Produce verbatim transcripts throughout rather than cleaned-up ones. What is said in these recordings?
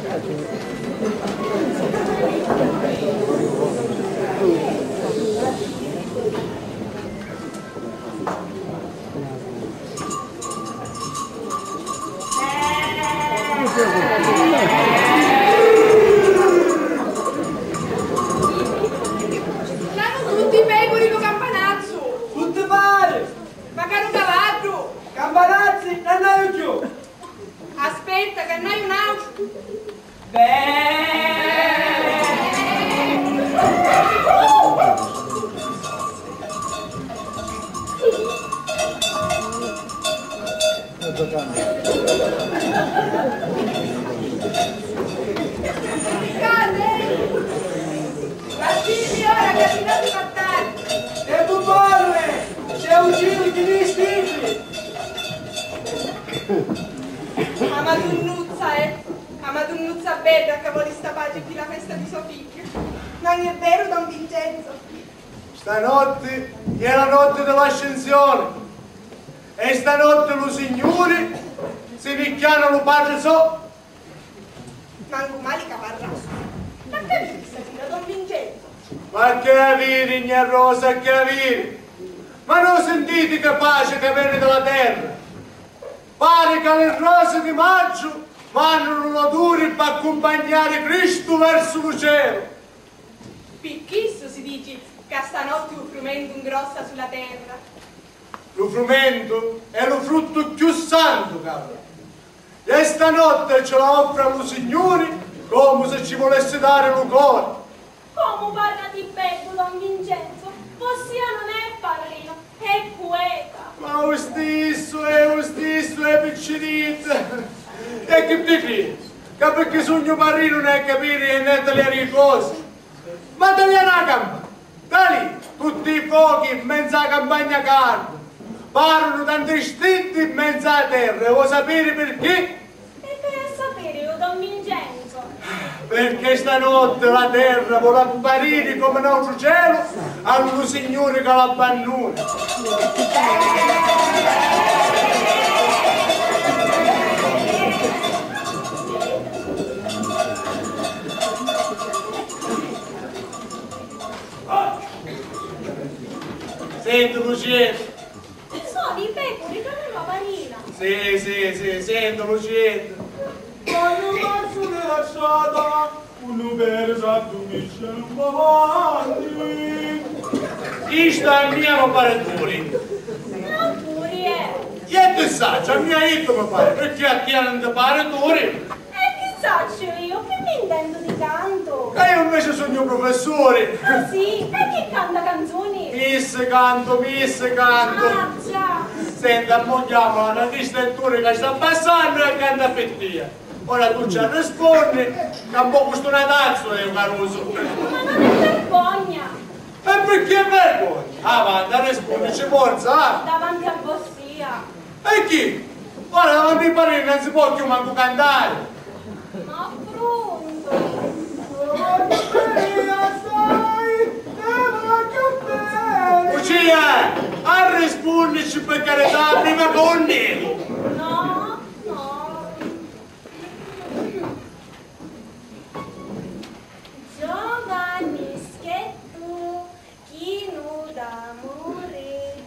L'hannu tutti i pecuri lu campanazzu! Tutti pari! Ma caru cavaddu! Campanazzi, non n'haiu cchiù! Aspetta, ca n'haiu n'autru! Beh! Calma! Guarditi ora ca ti dati mattari! E tu parli! C'è un giro di vestiti! A Madunnuzza, eh! A Madunnuzza bedda ca voli sta paci pi la festa di so figghiu! Non è vero, don Vincenzo? Stanotti è la notti di l'ascensioni e stanotti lu Signuri si ni chiana lu patri so. Mancu mali ca parrassi. Ma capiti sta fila, don Vincenzo? Ma che aviri, gnà Rosa, che aviri? Ma non sentiti che pace che veni da la terra? Pari ca li rosi di maggiu mannunu l'oduri p'accumpagnari Cristu versu lu celu. Pi chissu si dici ca stanotti u frumentu ngrossa su la terra. Lu frumentu è lu fruttu cchiù santu ca avemu. E stanotti ci la offri a lu Signuri comu si ci vulessi dari lu cori. Comu parrati beddu, don Vincenzo, vossia non è parrinu, è pueta. Ma u stissu, è u stissu, è picciridda. E chi ti cridi? Ca picchì sugnu parrinu non è capiri e né taliari i cosi? Ma taliari a campagna! Talì, tutti i fochi in menzu a campagna calda, parunu tanti stiddi in menzu a terra, e vuoi sapiri pirchì? E chi è a sapiri lu don Vincenzo? Perché stanotti la terra voli appariri comu n'autru celu a lu Signuri ca l'abbannuna. Senti, Lucietta. Sò di pecuri, non è una marina. Sì, sì, sì, senti, Lucietta. Quannu passu di la strada, unnu veri s'addumiscia lu pavanti. Istu a mia mi pari Turi. Non Turi, eh. Iu ti sacciu, a mia istu mi pari, perché a tia non ti pari Turi? E chi sacciu iu, chi mi intendu di cantu? E iu inveci sugnu prufessuri. Ah, sì? E chi canta canzuni? Missi cantu, missi cantu. Ah, già. Senti, ammugghiamula, na vista e Turi ca sta passannu e canta pi tia. Ora tu ci arrispunni, ca un pocu stu natazzu è carusu. Ma non è vergogna. E perché è vergogna? Avanti, arrispunnici, forza, ah! Davanti a vossia. E chi? Ora davanti ai parrini non si può più manco cantare. Ma pronto? Lucia, arrispunnici per carità, prima che un nero. No, no. Giovanni Scheddu, chinu d'amuri,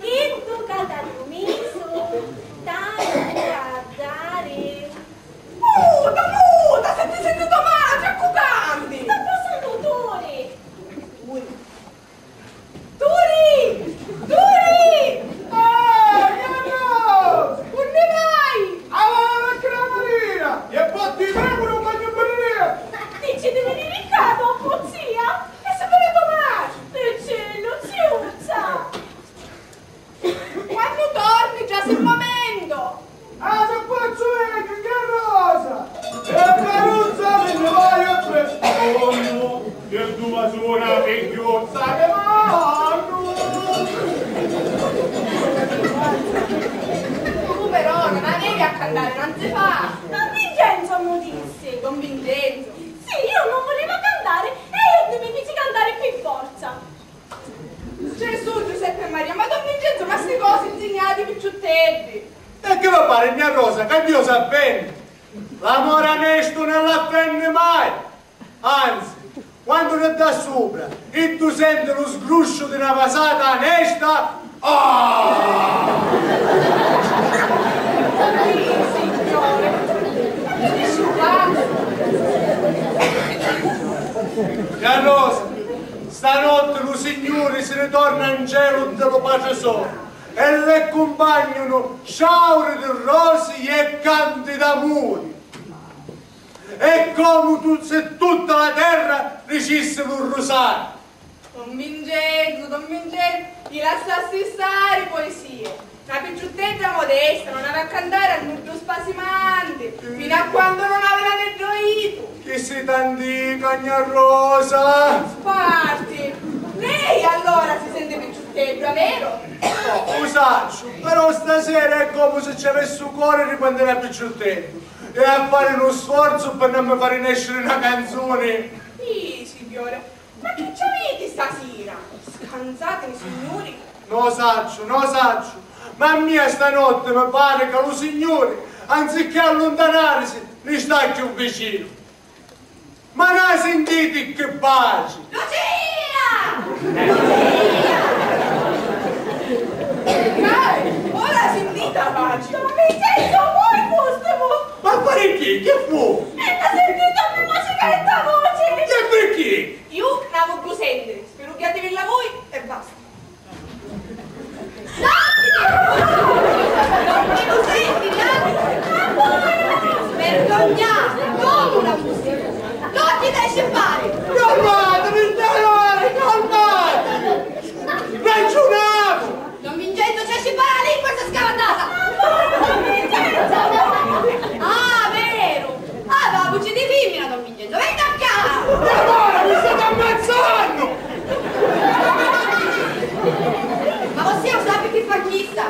chiddu ca t'ha dumisu, t'ha guardari. Muta, muta, si ti senti to matri, a cu canti? Sta passannu Turi. Turi. Turi! Turi! Eh, Iannu! Unni vai? A la macchina pulita! E po ti prego, non voglio venire! Dici di venire in casa, o zia? E se vede domani! Dici, Luciuzza! Quannu torni, già si momento! Ah, se pozzu veni, che rosa! E caruzza mi ne vai a presto, che tu va su una figliuzza che vanno! Tu però non avevi a cantare, non si fa! Don Vincenzo mi dissi! Don Vincenzo? Sì, io non volevo cantare e io mi feci cantare per forza! Gesù, Giuseppe e Maria, ma don Vincenzo, ma sti cosi insignati ai picciutteddi! E che vi pari, gnà Rosa, ca Dio sa beni? L'amuri onestu non l'afferni mai. Anzi, quannu ni dda supra, iddu senti lu sgrusciu di na vasata onesta. Ah! Tia Rosa, stanotti lu Signuri si ni torna 'n celu nta lu patri so e li cumpagnunu sciauri di rosi e canti d'amuri. E comu tu, si tutta la terra dicissi lu rusariu. Don Vincenzu, don Vincenzu, mi lassassi stari poesie. Na picciuttedda modesta non havi a cantari a nuddu spasimanti, finu a quandu non havi l'aneddu oitu. Chi siti antica, gna Rosa! Sparti! Lei allora si sente picciutteddu, veru? No, u sacciu, però stasera è comu si ci avissi u cori di quannu era picciutteddu. E a fari nu sforzu pi non mi fari nesciri na canzuni. Ih, signore, ma chi ci aviti stasira? Scanzatini, signuri. No sacciu, no sacciu, ma a mia stanotti mi pari ca lu Signuri, anzichì alluntanarisi, ni sta cchiù vicinu. Ma na sintiti chi paci! Lucina! Lucina! Cari, ora sintiti a paci! Don Vincenzu, voi custimu! Ma pari chi? Chi fu? E na sintiti a mi musica e ta voci! E picchì? Iu na vogghiu sentiri, spirugghiativilla vui e basta! Svergognata, comu la musica! Tutti da scippari! Calmatevi, signori, calmatevi! Ragiunavo! Don Vincenzo, c'è scippare la lingua, sta scavatata! Ah, vero! Ah, va, voce di femmina, don Vincenzo, venga qua! E allora mi state ammazzando! Ma vossia u sapi chi fa chista?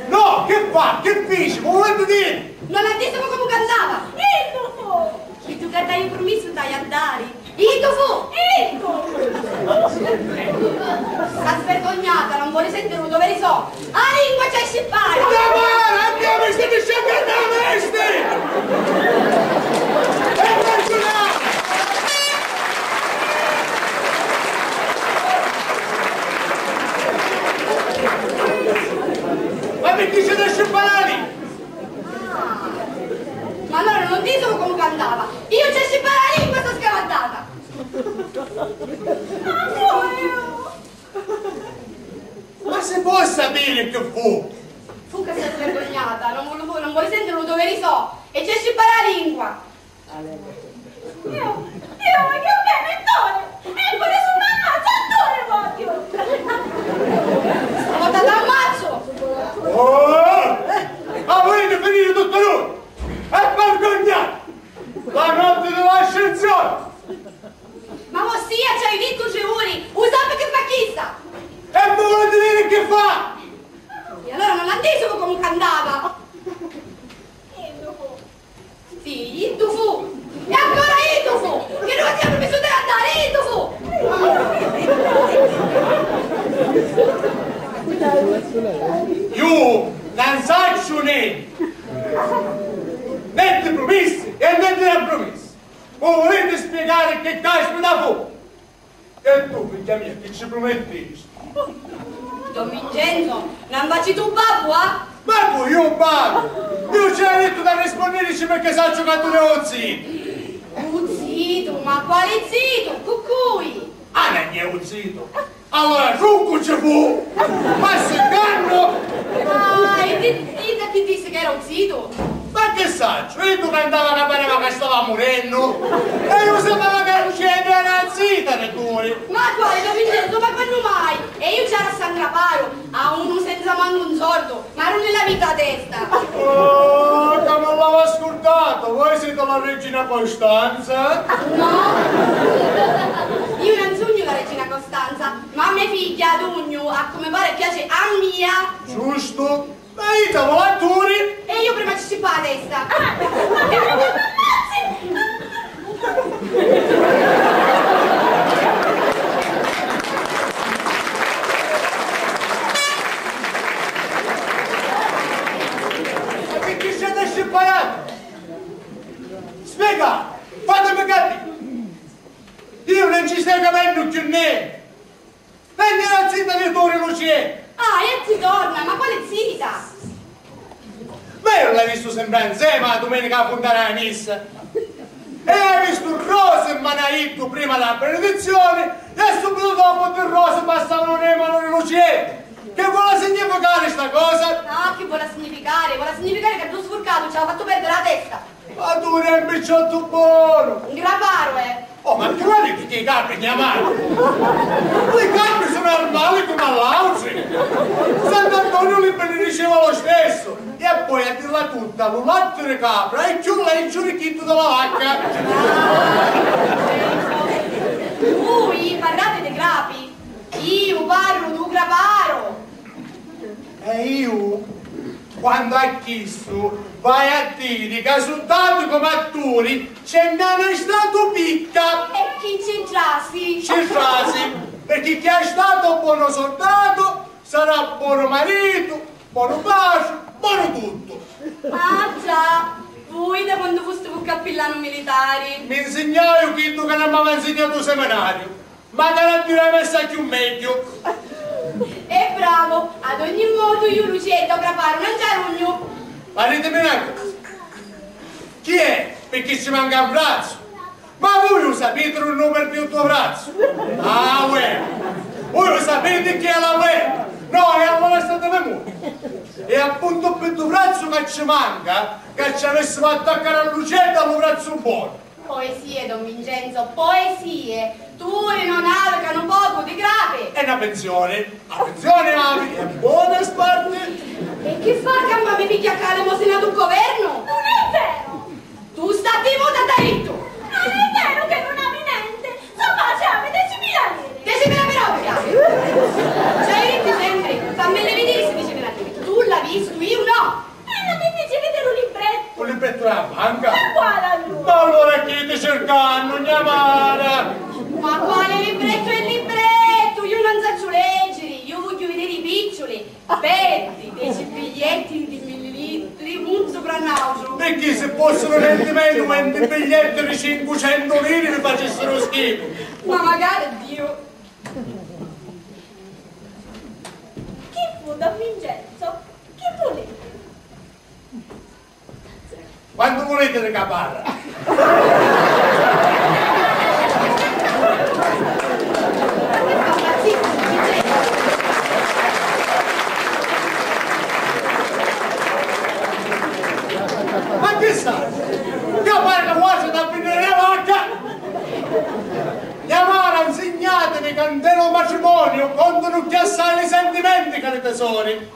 No, che fa? Che fici? Ma volete dire? Non la disse come cantava! Iddu fu! Chi tu cantai un promesso dai a dare? Iddu fu! Iddu! Sta svergognata, non vuole sentire un dovere so! A lingua c'è scippare! Tamara, andiamo, stai dicendo a vesti! E ragionare! Ma perché c'è da scippare? Ma allora non dico come cantava! Io c'è scippare la lingua, sta scavattata! Ma si può sapere che fu? Fu che si è svergognata, non vuole, non vuole sentire un dovere so e c'è scippare la lingua. Io, io voglio bene, Tore, e pure su mamma, Tore voglio. Stavolta t'ammazzo. Oh! Ma volete finire tutto noi? E vergognate! La notte dell'ascensione! Ma vossia ci hai detto tre ore, u sapi che fa chista? E voi volete dire che fa? E allora non la dicevo comunque andava. Sì, iddu fu! E ancora iddu fu! Che non siamo bisogni di andare, iddu fu! Io non saccio niente! Niente promessi e niente non promessi! Voi volete spiegare che caspita fu? E tu, figghia mia, chi ci prumittisti? Don Vincenzo, non faci tu babbu, ah? Babbu, io babbu! Io ci hai detto da risponderici perché saccio che tu ne ho zito! Un zito? Ma quale zito? Cu cui? Ah, non è un zito! Allora, Francu ci fu! Ma si canno! Ah, e ti, ti, chi disse che era un zito? Ma che saccio, io tu cantava che pareva che stava murennu! E io sapevo che c'era una zita di cui! Ma quale, Don Vincenzo, ma quando mai? E io c'era a San Raparo, a uno senza manco un sordo, ma non nella vita a testa! Oh, che non l'avevo ascoltato, voi siete la regina Costanza? No! Io non sogno la regina Costanza, ma me figghia, Dugnu, a come pare piace a mia. Giusto. Ma io ti volaturi. E io prima ci si fa la testa. Ah, ma che non ammazzi! E perché siete scippaiati? Fatemi capì! Iu non ci staiu capennu cchiù nenti! Veni la zita di Turi Lucietta! Ah, e zitonna, ma quali zita? Ma iu l'haiu vistu sempri nzemi a dumenica a Funtana di Nissa! E haiu vistu Rosa in manu a iddu prima della benedizioni e subito dopo di Rosa passavanu di manu di Lucietta! Che voli significari sta cosa? Ah, chi voli significari? Voli significari ca ddu sfurcatu ci haiu fattu perdiri la testa! Ma tu eri un picciottu bonu! Un graparu, eh! Oh, ma chi l'aviti chi i capri chiamati? Li capri sunnu armali comu a l'autri! Sant'Antoniu li benediceva lo stesso! E poi, a dirla tutta, lu latti di capra è cchiù leggiu di chiddu di la vacca! Vui parrati di crapi? Iu parru du graparu! E iu, quantu a chistu, vaiu a diri ca suddatu comu a Turi c'è nn'anu statu picca! E chi c'intrasi? C'intrasi, pecchì chi ha statu bonu suddatu sarà bonu maritu, bonu patri, bonu tuttu! Ah già, vui da quandu fustivu cappillanu militari? Mi nsignaiu chiddu ca non m'ava nsignatu u seminariu! Ma carabineri messa cchiù megghiu! E bravu! Ad ogni modu, iu Lucietta u graparu non ci arugnu! Ma ditimi na cosa, chi è? Picchì ci manca un vrazzu? Ma vui u sapiti d'unni u pirdìu u to vrazzu? Ah, uè! Vui u sapiti chi è la uè? No, e allura statemi mutu! E appuntu pi ddu vrazzu ca ci manca, ca ci avissimu a attaccari a Lucietta lu vrazzu bonu! Poesie, don Vincenzo, poesie! Turi non havi ca nu pocu di crapi! E na pensioni? A pensioni havi, e bona sparti! E chi fa ca mi pigghia ccà l'emosinatu u governu? Non è vero! Tu statti muta, t'ha dittu! Non è vero che non havi nenti! So patri havi decimila liri! Decimila però, pigghia! Ci hai dittu sempri, fammilli vidiri sti decimila liri! Tu l'ha vistu, iu no! E non mi fici vidiri u librettu! U librettu dâ banca? E quali allura? Ma allura chi ti circannu, gnamara? Ma quali librettu e librettu? Iu non sacciu leggiri, iu vogghiu vidiri i picciuli! Beddi, deci biglietti di millilitri, un supra n'autru! Picchì si fossinu nenti menu venti biglietti di cincucentu liri vi facissiru schifu! Ma magari Diu! Chi fu, don Vincenzo? Chi vuliti? Quantu vuliti di caparra? Ma chi sai? Io parru quasi da finire la vacca! Gnamara, nsignatimi ca ntê lu matrimoniu contanu cchiù assai li sentimenti ca li tesori!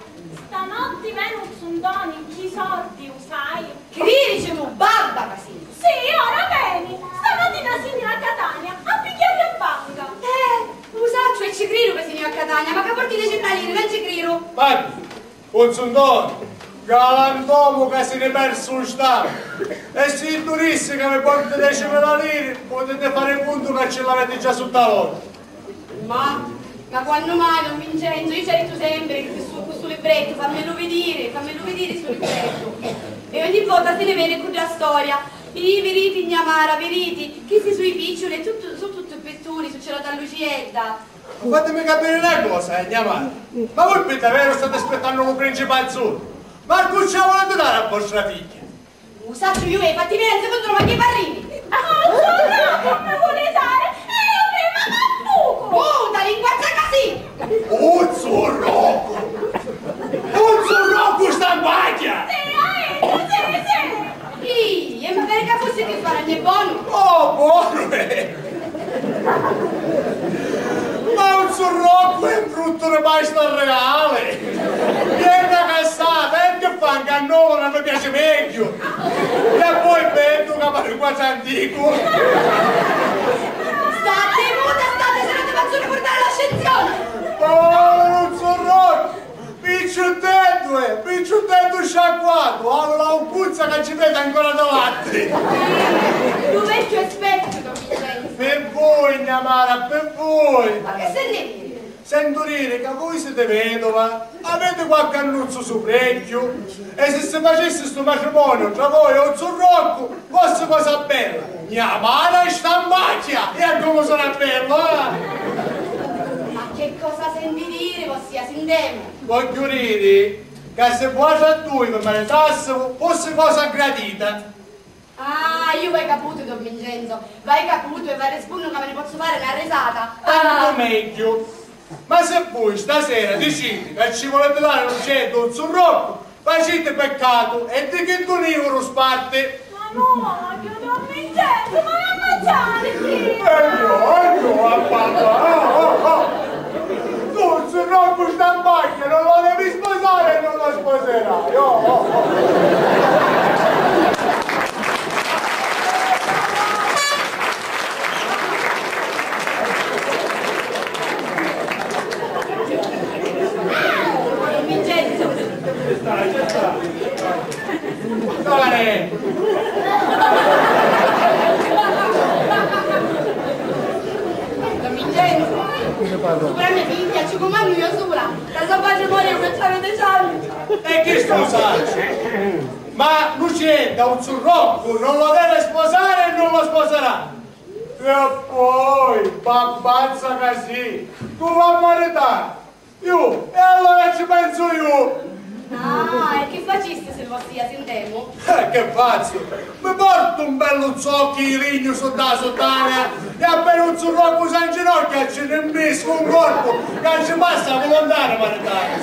Stanotti veni u zu Ntoni, chi sordi, u sai? Cririci lu babba ca si! Sì, ora veni! Stanotti na signora a Catania a pigghiari a banca! Eh, u sacciu e ci criru ca si nni va a Catania, ma ca porti decimila liri, non ci criru! Babbi, u zu Ntoni, galantomu ca si nni persi u statu! E si iddu dissi ca vi porti decimila liri, putiti fari cuntu ca ci l'aviti già sutta l'ochi! Ma, ma quannu mai, don Vincenzo, iu ci ha dittu sempri cu stu, cu stu librettu, fammillu vidiri, fammillu vidiri stu librettu. E ogni vota si ni veni cu dda storia. Ih, viriti, gnamara, viriti, chisti su i picciuli e tuttu, su tutti pitturi, succirati a Luciedda. Ma fatimi capiri na cosa, eh, gnamara. Ma vui pi daveru stati aspittannu lu principi azzurru? Ma cu ci la vuliti dari a vostra figghia? U sacciu iu, e fatti mia, non si contano, ma chi parrini? Oh, zurro, non mi vuole dare! E io prima, ma fuco! Puta, linguaccia così! Un zurrocu! Un zurrocu sta bagghia! Sì, eh, sì, sì! Ih, e magari ca fussi chi fa, non è buono? Oh, buono, eh! Ma un zurrocu è un frutto di pasta reale! Vieni a cassata, e che fa, un cannolo non mi piace meglio! E poi beddu ca pare quasi antico! State muta, state, se no ti faccio ricordare l'ascensione! Povero zurrocu! Picciutteddu è, picciutteddu sciacquatu, havi la uccuzza ca ci vedi ancora davanti. Lu vecchiu è specchiu, don Vincenzo. Pi vui, gnamara, pi vui. Ma che se ne vidi? Sentu diri ca vui siti vedova, aviti qualchi annuzzu suprechju, e si si facissi stu matrimoniu tra voi e u zu Roccu, fossi cosa bella. Gnamara stambacchia! E comu sarà bellu, eh? Ma che cosa senti diri, vossia, sintemu? Vogghiu diri ca si vuatri a dui vi maritassivu, fussi cosa gradita. Ah, iu vai caputu, don Vincenzo, vai caputu e vai rispunnu ca mi ni pozzu fari na risata. Tantu megghiu. Ma se vui stasera diciti ca ci vuliti dari lu ceddu ô zu Roccu, faciti peccatu e di chiddu niuru sparti. Ma no, don Vincenzo, ma non ammazzariti! E io, e io a parla, oh, oh, oh. Tu, zu Roccu stambacchia, non lo devi sposare e non lo sposerai, oh, oh, oh. Don Vincenzo! Dai, ci sta. Dai. Don Vincenzo, supra me figghia ci cumannu io sula, ca so patrimoniu ca c'avete cianti. E chi stu sacciu? Ma Lucietta, u zu Roccu non lo deve sposare e non lo sposerà. E poi, babbazza ca si, tu va a maritari. Iu? E allura ci pensu iu! Ah, e chi facisti si vossia, sintemu? Eh, che fazzu? Mi portu un bellu zoccu di lignu sutta la suttana e appena u zu Roccu s'anginocchia ci rimmiscu un corpu ca ci passa a vuluntari maritari.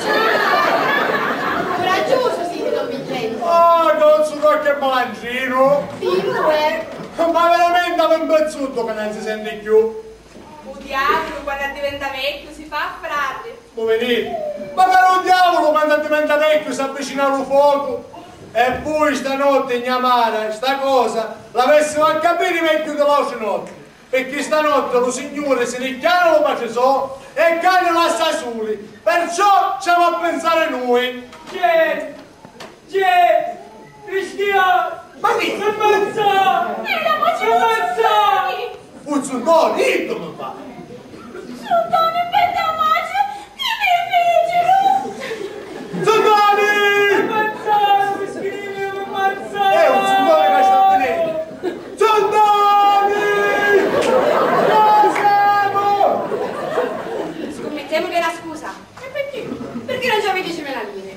Curaggiusu siti, don Vincenzo. Ah, ca u zu Roccu è malandrinu! Sì, lu è. Ma veramenti havi un pezzuttu ca non si senti cchiù. U diavulu, quannu addiventa vecchiu, si fa a frati. Lu viditi? Ma cari u diavulu, quannu addiventa vecchiu, s'avvicina a lu focu. E pui stanotti, gnamara, sta cosa l'avessivu a capiri megghiu di l'autri notti, pirchì stanotti lu Signuri si ni chiana lu patri so e ccà ni lassa suli, perciò ci amu a pinsari nui. Certu. Cè, cristiani! Ma chi? M'ammazzà! Era M'ammazzà! U zu Ntoni, iddu mi pari! Zu Ntoni, perdamaggia, chi mi ficiru? Zu Ntoni! M'ammazzà, mischinu, m'ammazzà! Eh, u zu Ntoni ca sta vinennu! Zu Ntoni! Dove siamo? Scummittemu che è una scusa. E perché? Perché non ci avete i gemellalini?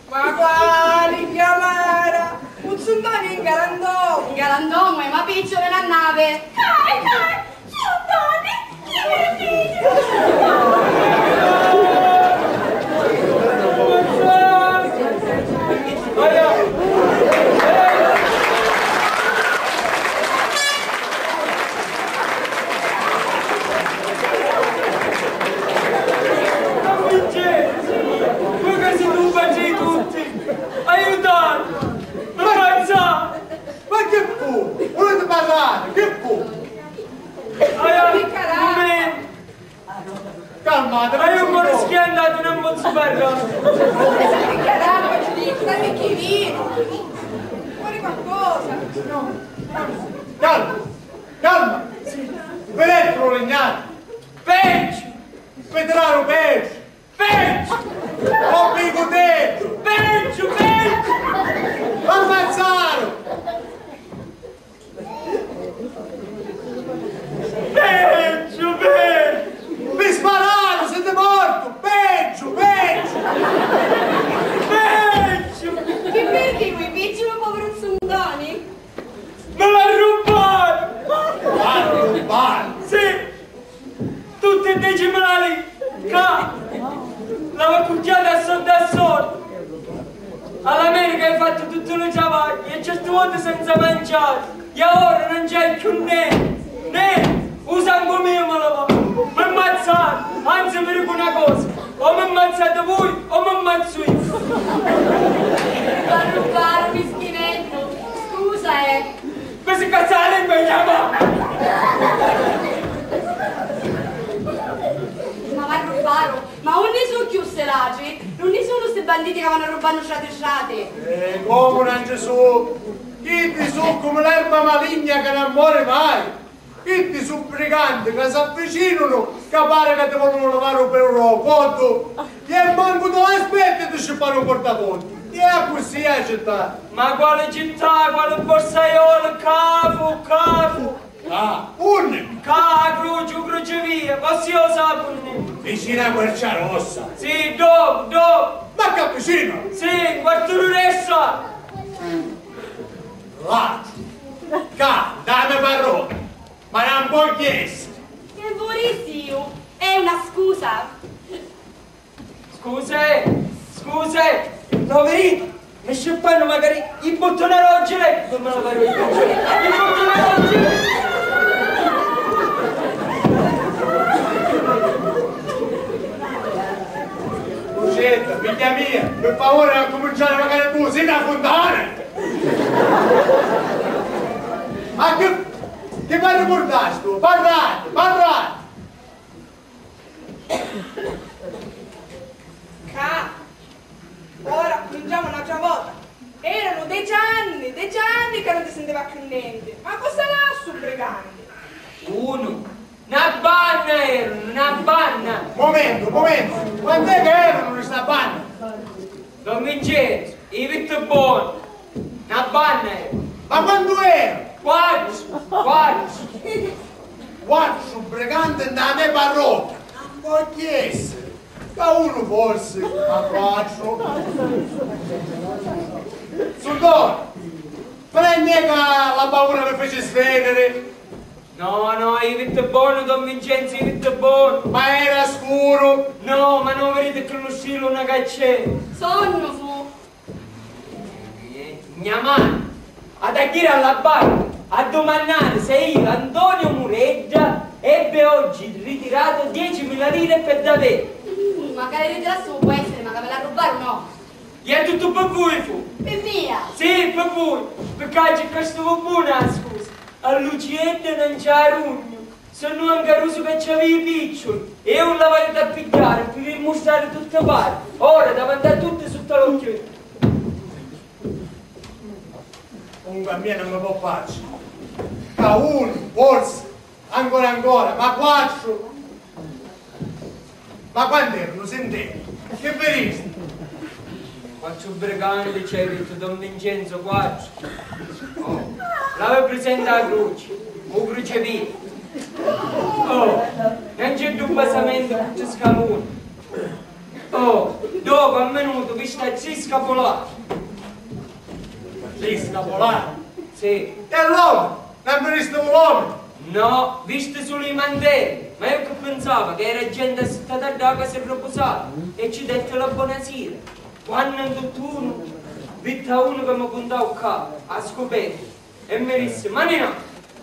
Ma quali, gnamara? U zu Ntoni è un galantomu! Un galantomu è ma picciolo e na nave! Dai, dai! Zu Ntoni, chi mi diti? Don Vincenzo, voi che siete un pace di tutti, aiutate, mi ammazzate! Ma che fu? Volete parlare? Che fu? Allora, un momento. Calmate, ma io ancora schiantato non posso parlare. Carajo, Giulì, stai chi vivo? Fuori qualcosa. Calma, calma. Vedete, Legnano? Peggio! Petraro, peggio! Peggio! Ho bevuto! Peggio, peggio! Ammazzato! Peggio, peggio! Vi spararu, siti mortu! Peggio, peggio! Peggio! Chi perdi, quei piccolo povero Zundoni? Me l'ha rubbatu! L'ha rubbatu? Sì! Tutti e deci me l'ha li-, ca l'ava cucchiata a soddu a soddu. All'America hai fattu tutti lu travagghi e certi voti senza manciari. E ora non c'è cchiù nenti, nenti. U sangu miu mi la va. Mi ammazzati, anzi vi dicu na cosa, o mi ammazzati vui o mi ammazzu iu. Parruccaru mischineddu, scusa, eh. Mi si cazza la lingua e chiama! Ma parruccaru, ma unni su cchiù sti ladri? Nun ni sunu sti banditi ca vannu rubbannu strati strati? E comu non ci su? Chiddi su comu l'erba maligna ca non mori mai. Chiddi su briganti ca s'avvicinanu, ca pari ca ti volunu livari u pelu dô coddu, e mancu tu l'aspetti ti scippanu u portaconti. E accussì a città. Ma quali città, quali borsaioli, cca fu, cca fu. Ah, unni? Cca a cruci, u crucivia, così u sapi unni. Vicinu a Quercia Rossa. Sì, ddocu, ddocu. Ma cca vicinu? Sì, un quartu d'ura e sò. Là, cca, dami parrota. Ma non vogghiu essiri. Che vurissiu? È una scusa. Scusi, scusi, lo viditi? Mi scippanu macari i buttuni dô gilettu, mi lo veru i buttuni, i buttuni dô gilettu. Lucietta, figghia mia, pi favuri non cuminciari macari tu, si na funtana! Ma chi, chi m'arricurdasti? Parrati, parrati! Ca, ora cuminciamu n'autra vota. Eranu deci anni, deci anni ca non si sintiva cchiù nenti. Ma cosa lassu briganti? Unu, na banna eranu, na banna! Momentu, momentu! Quant'è ca eranu sta banna? Don Vincenzu, i vitti bonu, na banna era. Ma quantu era? Quattru, quattru. Quattru briganti nta me parrocchia? Non vogghiu essiri. Ca unu forsi, ma quattru. Surdori, quant'è ca la paura mi fici sveniri? No, no, i vitti bonu, don Vincenzu, i vitti bonu. Ma era scuru? No, ma non viditi chi lu stilu una caccè. Sonnu fu. Eh, gna mani, ha da ghiri a la banca a dumannari se iu, Antonio Muredda, ebbe oggi ritirato diecimila lire per davvero. Mm, ma ca li ritirassi u può essiri, ma ca mi l'arrubbaru no. E tuttu pi vui fu? Pi mia! Sì, pi vui! Picca circastivu buna a scusa. A Luciedda non ci arugnu. Sonnu ancarusu ca ci avii picciuli. Eu la vaiu a pigghiari pi vi mustrari tutti pari. Ora davanti a tutti sutta l'occhiu. Comunque a mia non mi può piaciri. Ca unu, forsi, ancora ancora, ma quattru? Ma quant'eranu? Sintemu. Chi vidisti? Quattru briganti ci hai dittu, don Vincenzu, quattru. Oh. L'avi prisenti a cruci? U crucifittu. Oh. Non c'è ddu basamenti cu tri scaluni. Oh. Dopu a minutu visti a tri scapulari. Tri scapulari? Sì. E l'omu? Non vidisti l'omu? No, visti sulu i manteri, ma iu chi pinsava ca era genti assittata ddà ca si ripusava e ci detti la bonasira. Quannu ntuttunu vitti a unu ca mi cuntau cca a scuperta e mi dissi: "Ma Ninà,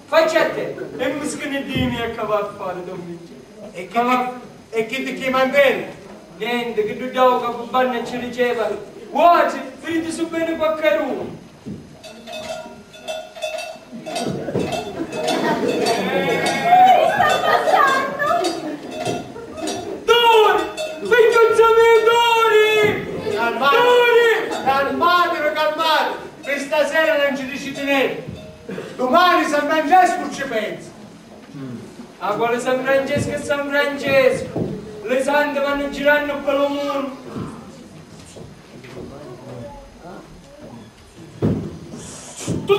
facci a te!" E mi scanniddii mia ca va a fari, don Vincenzu. E chi ti, e chi ti chi manteni? Nenti, chiddu ddà u capubanna ci diceva: "Vuatri viditi su beni quaccarunu." Duri! Figghiuzza mia, duri! Calmatevi, calmatevi, calmatevi! Pi stasera non ci diciti nenti. Dumani San Francescu ci pensa. Ah, quali San Francescu e San Francescu? Li santi vannu girannu pi lu munnu. Tu,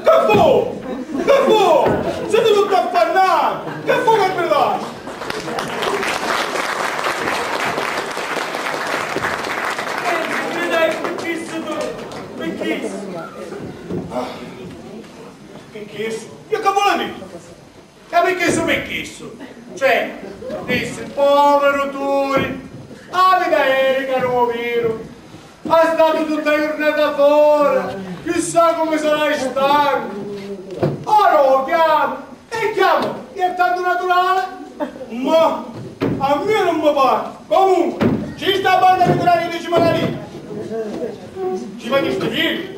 chi fu? Chi fu? Siti tutti affannati! Chi fu chi gridasti? Eh, gridai pi chissu tu, pi chissu. Ah, pi chissu? E chi voli diri? Ca pi chissu, pi chissu. Cioè, dissi: "Poviru Turi, aviti a eri ca nun u viru. Ha statu tutta a jurnata fora, chissà comu sarà stancu. Ora u chiamu, e chiamu, è tantu naturali." Ma a mia non mi pare. Comunque, ci sta a banca di curare i deci manalini. Ci veni sti figli?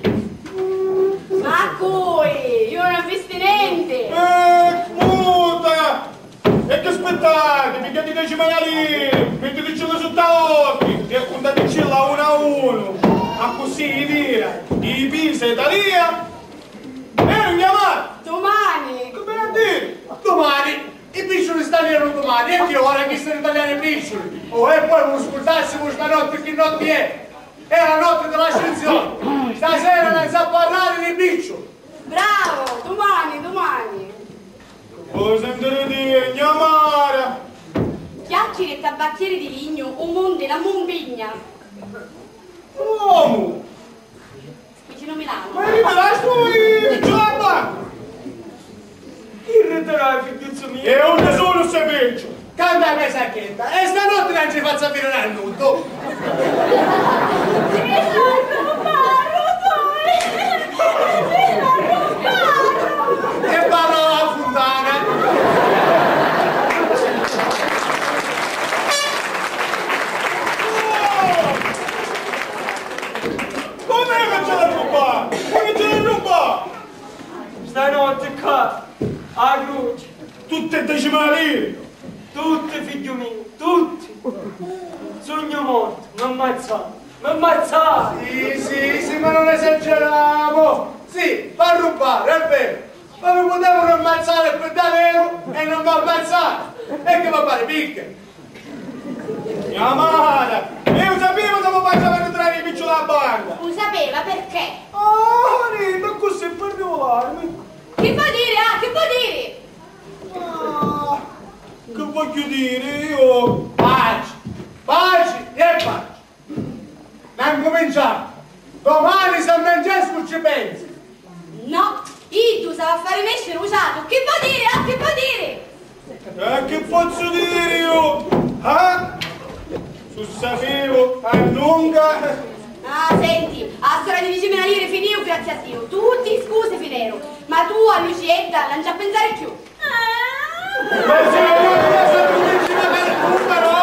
Ma a cui? Io non ho visto niente. Eh, puta! E chi aspittati? Pigghiati deci manalini, mittiticcilli sutta occhi e cuntaticilli a unu a unu. Accussì i tira, i pisa e talia. E non chiamare! Domani! Dumani! I picciuli si talianu dumani, e chi ora chi si ritalianu i picciuli? Oh, e poi nun scurdassimu stanotti chi notti è! È la notti di l'ascensioni! Stasera non s'ha parlari di picciuli! Bravo! Dumani, dumani! Voi sentiri di gnamara! Chiacchiri e tabacchieri di lignu, u munti non mu mpigna! Comu? Vicino Milano. Ma ritirasti i giobba? Chi ritirai, figghiuzzu miu? E unni sunu sti picciuli? Canta a me sacchetta e stanotti non ci fazzu aviri a nuddu. E parla la funtana. Comu è ca ci l'ha rubbà? Comu ci l'ha rubbà? Stanotti ccà, a cruci. Tutti e deci mila liri? Tutti, figghiu miu, tutti. Sugnu mortu, m'ammazzai, m'ammazzai. Sì, sì, sì, ma non esageramu. Sì, f'arrubbari, è veru. Ma mi putevanu ammazzari pi daveru e non m'ammazzari. E chi mi pari picca? Mia mara! Iu sapivu ca mi faceva ritirari i picciuli a banca! U sapeva perché? Ah, rita, così per rivolarmi! Chi vò diri, ah, chi vò diri? Ah, chi vogghiu diri, iu? Paci! Paci e paci! N'ancuminciamu! Domani San Francescu ci pensa! No, iddu s'havi a fari nesciri u satu! Chi vò diri, ah, chi vò diri? E chi pozzu diri iu? Ah? Su sapivu, annunca! Ah, senti, a storia di dicimila liri finiu, grazie a Diu. Tutti i scusi fineru, ma tu a Lucietta non ci a pensari cchiù. Ma si la donna sa tu vicino per tu, però!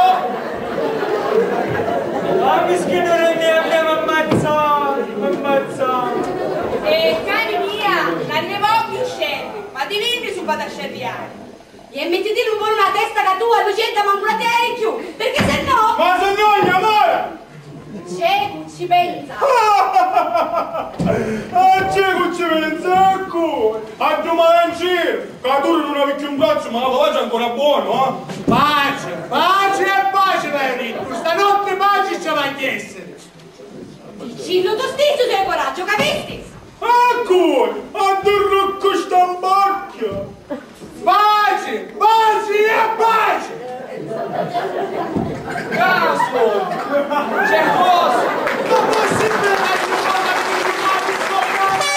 Ah, mischinu di mia, mia, m'ammazzai, m'ammazzai. E cari mia, non ne voglio scerri, ma ti vinni su vado a scerriare. E mettiti un po' una testa che tu a Lucietta manco la tirare più, perché se no... Ma se no, gnamara! Ciecu ci pensa! Ah, ciecu ci pensa, ecco! A dumani in giro, ca tu non avevi più un braccio, ma la faccia ancora buono, eh? Pace, pace e pace, l'hai detto! Stanotte pace ci va a essere! Dicillu tu stissu si hai coraggio, capisti? Eccu! Addurru cu sta mbocchia! Paci! Paci e paci! Casu! C'è cosa? Ma possibile che ci vada a filmare sto caso?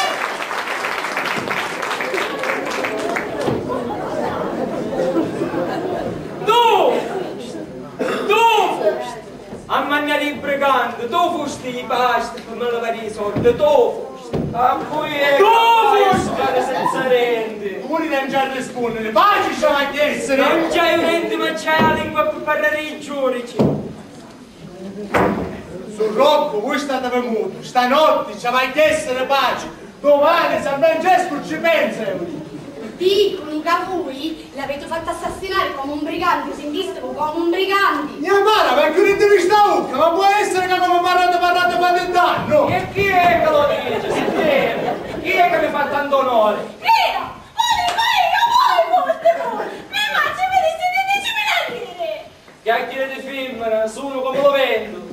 Tu! Tu! A mangiari i briganti, tu fusti i pasti pi mi livari i sordi, tu fusti. A cui è... Tu fusti! Senza denti. Puri non c'ha a rispondere, paci ci va a essere! Non c'hai denti, ma c'hai la lingua pi parlare i giudici. Su Rocco, voi state mutu, stanotte ci va a essere pace. Domani San Francesco ci pensa, eu dico. Dicunu ca vui l'aviti fattu assassinari comu un briganti, u sintistivu, comu un briganti! Mia mara, ma chiuditemi sta ucca, ma può essere ca comu parlate, parlate, fate dannu! E chi è ca lo dice? Sintite, chi è ca mi fa tantu onore? Io! Voi, voi, io voi, forte voi! Mi faccio vedere se ti dici mi la dire! Chiacchiere di femmina, sono come lo vento.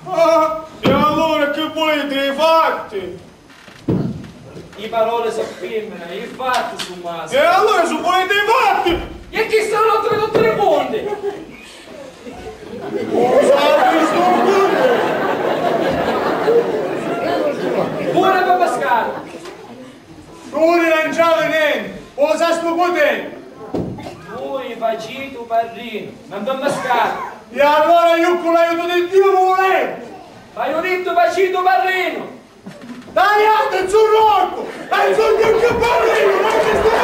Ah, e allora che volete, i fatti? I parole so femmina, i fatti su maschi. E allora su volete i fatti? E chi sono tutti i punti? Pure per Pascal. Suli non c'havi nenti, u sastu cu teni? Vui faciti u parrinu, non vi mmiscati. E allora iu cu l'aiutu di Diu vulevu. V'haiu dittu faciti u parrinu. Taliati, zu Roccu, e zu Roccu parrinu, non ci sta.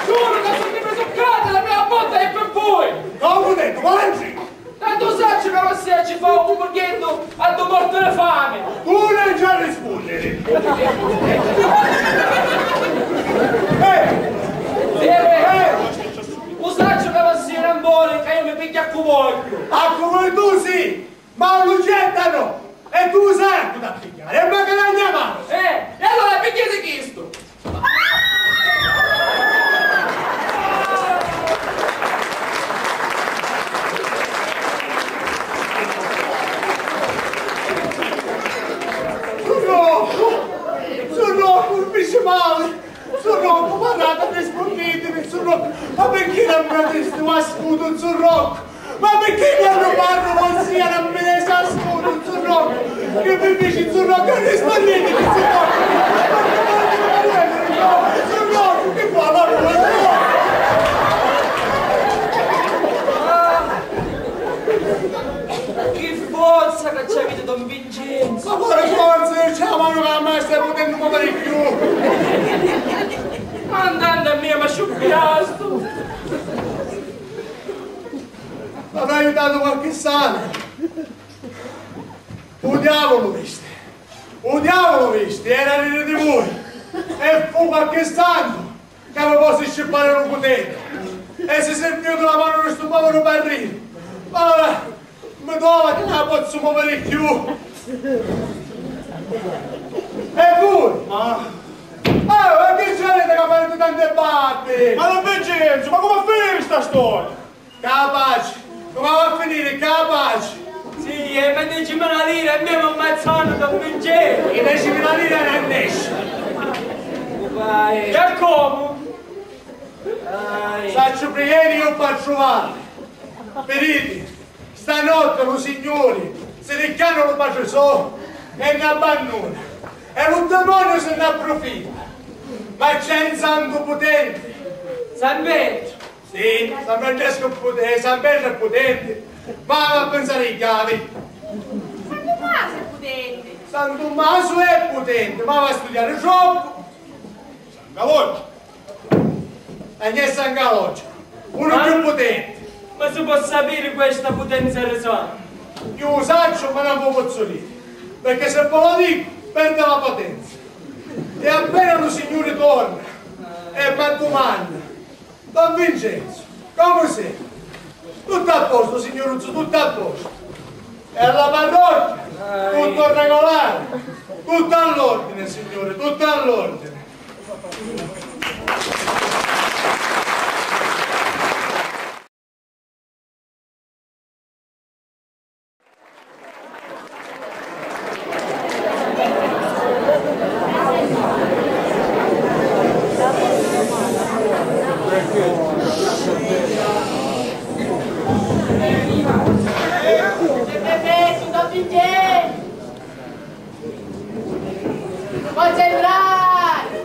Giuru ca su ti mi succati la mia botta è per voi. Comu dettu, mangi. Tantu sacciu ca vossia ci fa un mugghieddu a ddu mortu di fami! Tu non ci arrispunniri! Eh! Eh! U sacciu ca vossia non voli ca io mi pigghia a cu vogghiu! A cu voli tu sì! Ma a Lucetta no! E tu lu sai a cu t'ha pigghiari, e macari a gna manu! Eh, e allura pigghiati chistu! Su Roccu! Su Roccu, mi fici mali! Su Roccu, parrati, rispunnitimi, Su Roccu, ma picchì non mi desti un ascutu, Su Roccu? Ma picchì quannu parru vossia non mi desti ascutu, Su Roccu? Chi mi fici, Su Roccu? Rispunnitimi, Su Roccu! Su Roccu, chi fa la Su Roccu? Chi forza ca ci aviti, don Vincenzu! Ma quali forza? Io c'ho la manu ca mai stai putennu muviri cchiù! Ma andando a mia, ma sciuppiastu! M'avrai aiutatu qualchi santu! U diavulu visti! U diavulu visti! Era riri di vui! E fu qualchi santu! Ca mi vosi scippari lu putentu e si sirviu di la manu di stu poviru parrinu. Ma ora mi trova chi non la pozzu moviri cchiù. E vui? Ma... Eh, ma chi c'avete ca pariti tanti babbi? Ma don Vincenzu, ma comu a finiri sta storia? Capaci! Comu va a finiri, capaci! Sì, e mi deci mila lira e mi m'ammazzanu, don Vincenzu! I deci mila lira non nesci! Vai. E comu? Vai. Sacciu pri ieri io p'a truvari. Viditi, stanotti lu Signuri si richianu lu patri so e n'abbannuna. E lu dimoniu si n'apprufitta. Ma c'è un santu putenti. San Petru. Sì, San Francescu è pute-, eh, San Petru è putenti, ma va a pinsari i chiavi. San Tumasu è putenti. San Tumasu è putenti, ma va a studiari troppu. San Caloggiu. E gnè San Caloggiu, unu più putenti. Ma si può sapiri questa putenza di santu? Io u sacciu, ma non vi pozzu diri, perché se vi lu dicu, perdi la potenza. E appena lu Signuri torna e m'addumanna, Don Vincenzu, comu semu? Tuttu a postu, signuruzzu, tuttu a postu. E a la parrocchia? Tuttu regolari, tuttu all'ordine, signuri, tuttu all'ordine. Concentrati!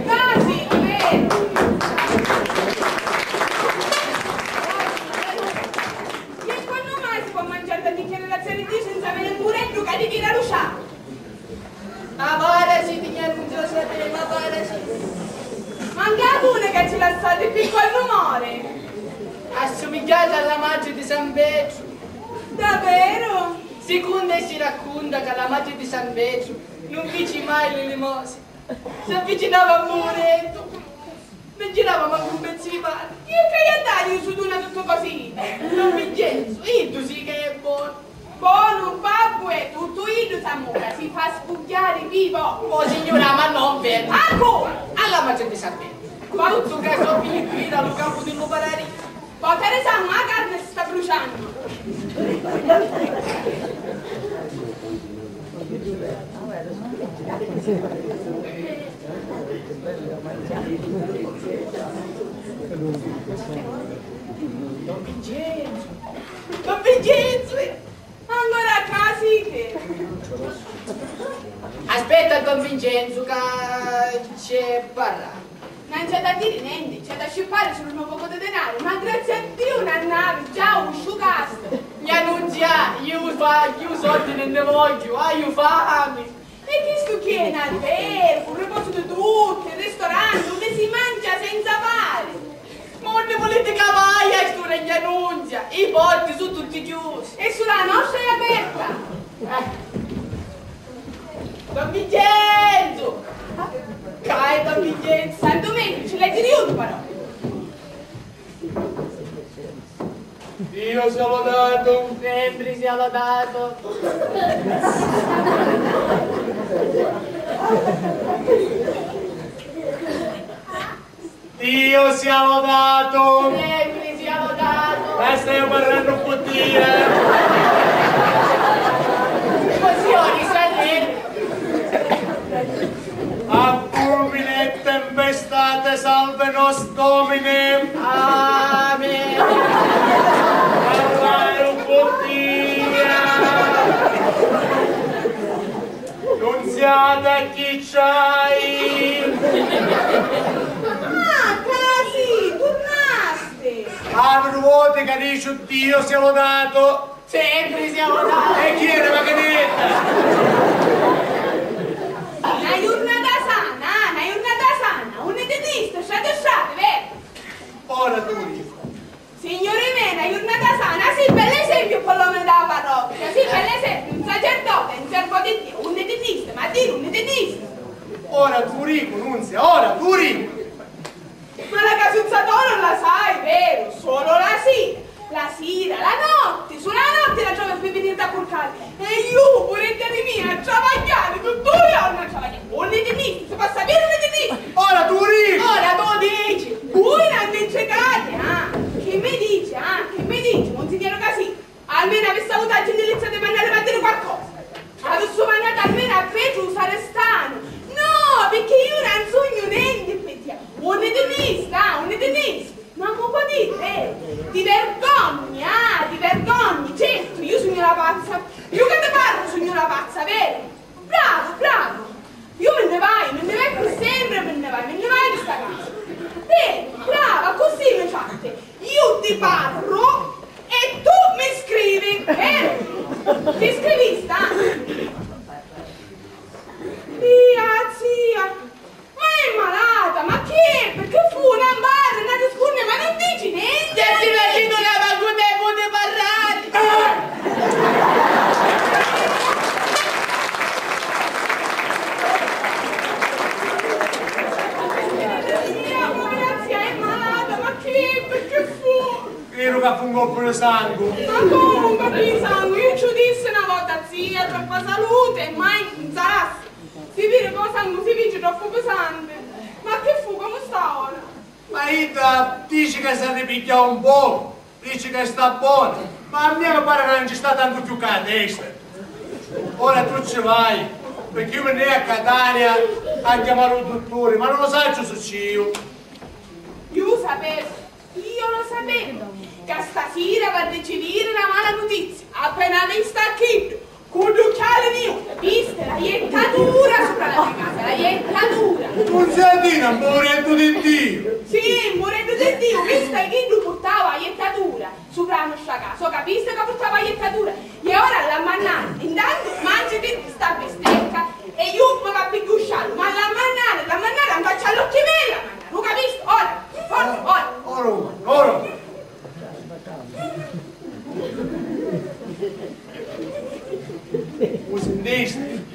Quasi, eh! E quannu mai si pò manciari tanti chjari razzi di Diu senza aviri un mureddu ca ti tira lu ciapu? Ma vara si ti chiami Giuseppe, ma vara si. Manca una ca ci lassati pi quannu mori. Assumigghiati alla matri di San Petru. Davvero? Sicondo si raccunta ca la matri di San Petru nun fici mai li limosi, s'avvicinava a murentu, non ci dava mancu un pezzu di pani. E ca iu a iu su duna tuttu cosi iddu. Don Vincenzu, iddu sì ca è bonu. Bonu, babbu è tuttu iddu, s'ammucca, si fa spugghiari vivu. Oh signura, ma non per... Ecco! Alla matri di San Petru. Tuttu ca so figghiu, iddu lu campu di lu paradisu. Pò Teresa, ma la carni si sta bruciannu! Don Vincenzu! Don Vincenzu! Ancora ccà siti? Aspetta, don Vincenzu, ca c'è parra. Non c'è da diri nenti, c'è da scippari sulu nu pocu di dinari, ma grazie a Diu na navi già u sciucasti. Mia Nunzia, iu fa, iu soldi non ne voglio, haiu fami. E chistu chi è un albergu, un riposu di tutti, un ristorante, unni si mancia senza pari. Ma unni vuliti ca vaia stu regnu Nunzia? I porti su tutti chiusi. E sulu la nostra è aperta. Eh. Don Vincenzu! Ca è don Vincenzu? San Dumenicu, ci l'hai diri iu però. Dio sia lodato! Sempri sia lodato! Dio sia lodato! Sempri sia lodato! Ma staiu parrannu cu Dio, eh! Signori, salve! A fulmine e tempestate salve nos Domine! Amen! Parraiu cu Dio! Nunziata, chi c'hai? Ah, ca si, turnasti! Apri voti ca dici Dio sia lodato! Sempri sia lodato! E chi era, ma che netta? Na jurnata sana, ah, na jurnata sana, unni ti nisti, strati strati, veru? Ora tu dici. Signuri mei, na jurnata sana, sì, bell'esempiu pi l'omi dâ parrocchia, sì, bell'esempiu, un sacerdote, un servu di Diu, unni ti nisti, ma diri unni ti nisti. Ora tu dicu, Nunzia, ora tu dicu. Ma la casuzza d'oru la sai, veru? Solo la sira, la sira, la notti, sulu la notti la trovi pi viniri a curcari. E iu, puredda di mia, a travagghiari tuttu u jornu a travagghiari. Unni ti nisti, si pò sapiri unni ti nisti? Ora tu dici! Ora tu dici! Vui non ti ci cati, ah! Chi mi dici, ah? Chi mi dici? Monsignore Casini, almenu avissi avutu a gentilizza di mannarimi a diri qualcosa. Avissi mannatu almenu a Petru u sarestanu. No, picchì iu non sugnu nenti pi Dio. Unni ti nisti, ah? Unni ti nisti? Ma mu pò diri, veru? Ti vergogni, ah, ti vergogni! Certu, iu sugnu la pazza. Iu ca ti parru sugnu la pazza, veru? Bravu, bravu! Iu mi nni vaiu, mi nni vaiu pi sempri, mi nni vaiu, mi nni vaiu di sta casa. Veru, bravu, accussì mi fatti. Iu ti parru e tu mi scrivi, veru? Ti scrivisti, ah? Tia, zia, ma è malata, ma chi è? Picchì fu? Non parra, non rispunni, ma non dici nenti. Già ti la dico la vacuta e pute parrari. Tia, povera zia, è malata, ma chi è? Picchì fu? Veru ca fu un colpu di sangu. Ma comu un colpu di sangu? Iu ci u dissi na vota, zia, troppa salute, mai un sassu. Si viri ca u sangu si fici troppu pisanti. Ma chi fu? Comu sta ora? Ma idda dici ca s'arripigghiau un pocu, dici ca sta bona, ma a mia mi pari ca non ci sta tantu cchiù ca a testa. Ora tu ci vai, picchì iu mi nni iu a Catania a chiamari u dutturi, ma non lu sacciu su ci iu. Iu lu sapevu. Io lo sapevo ca stasira va a riciviri na mala nutizia. Appena vistu a chiddu, cu ddu chiali niuri, visti la jettatura supra la me casa, la jettatura! Nunziatina, mureddu di Diu! Sì, mureddu di Diu, visti chiddu purtava a jettatura supra la nostra casa, o capisti ca purtava a jettatura? E ora l'ha mannari, intantu manciti sta bistecca e iu mi va a pigghiu u sciallu, ma l'ha mannari, l'ha mannari, a nfaccia all'occhi mei l'ha mannari, u capisti? Ora, forza, ora! Ora, ora! U sintisti?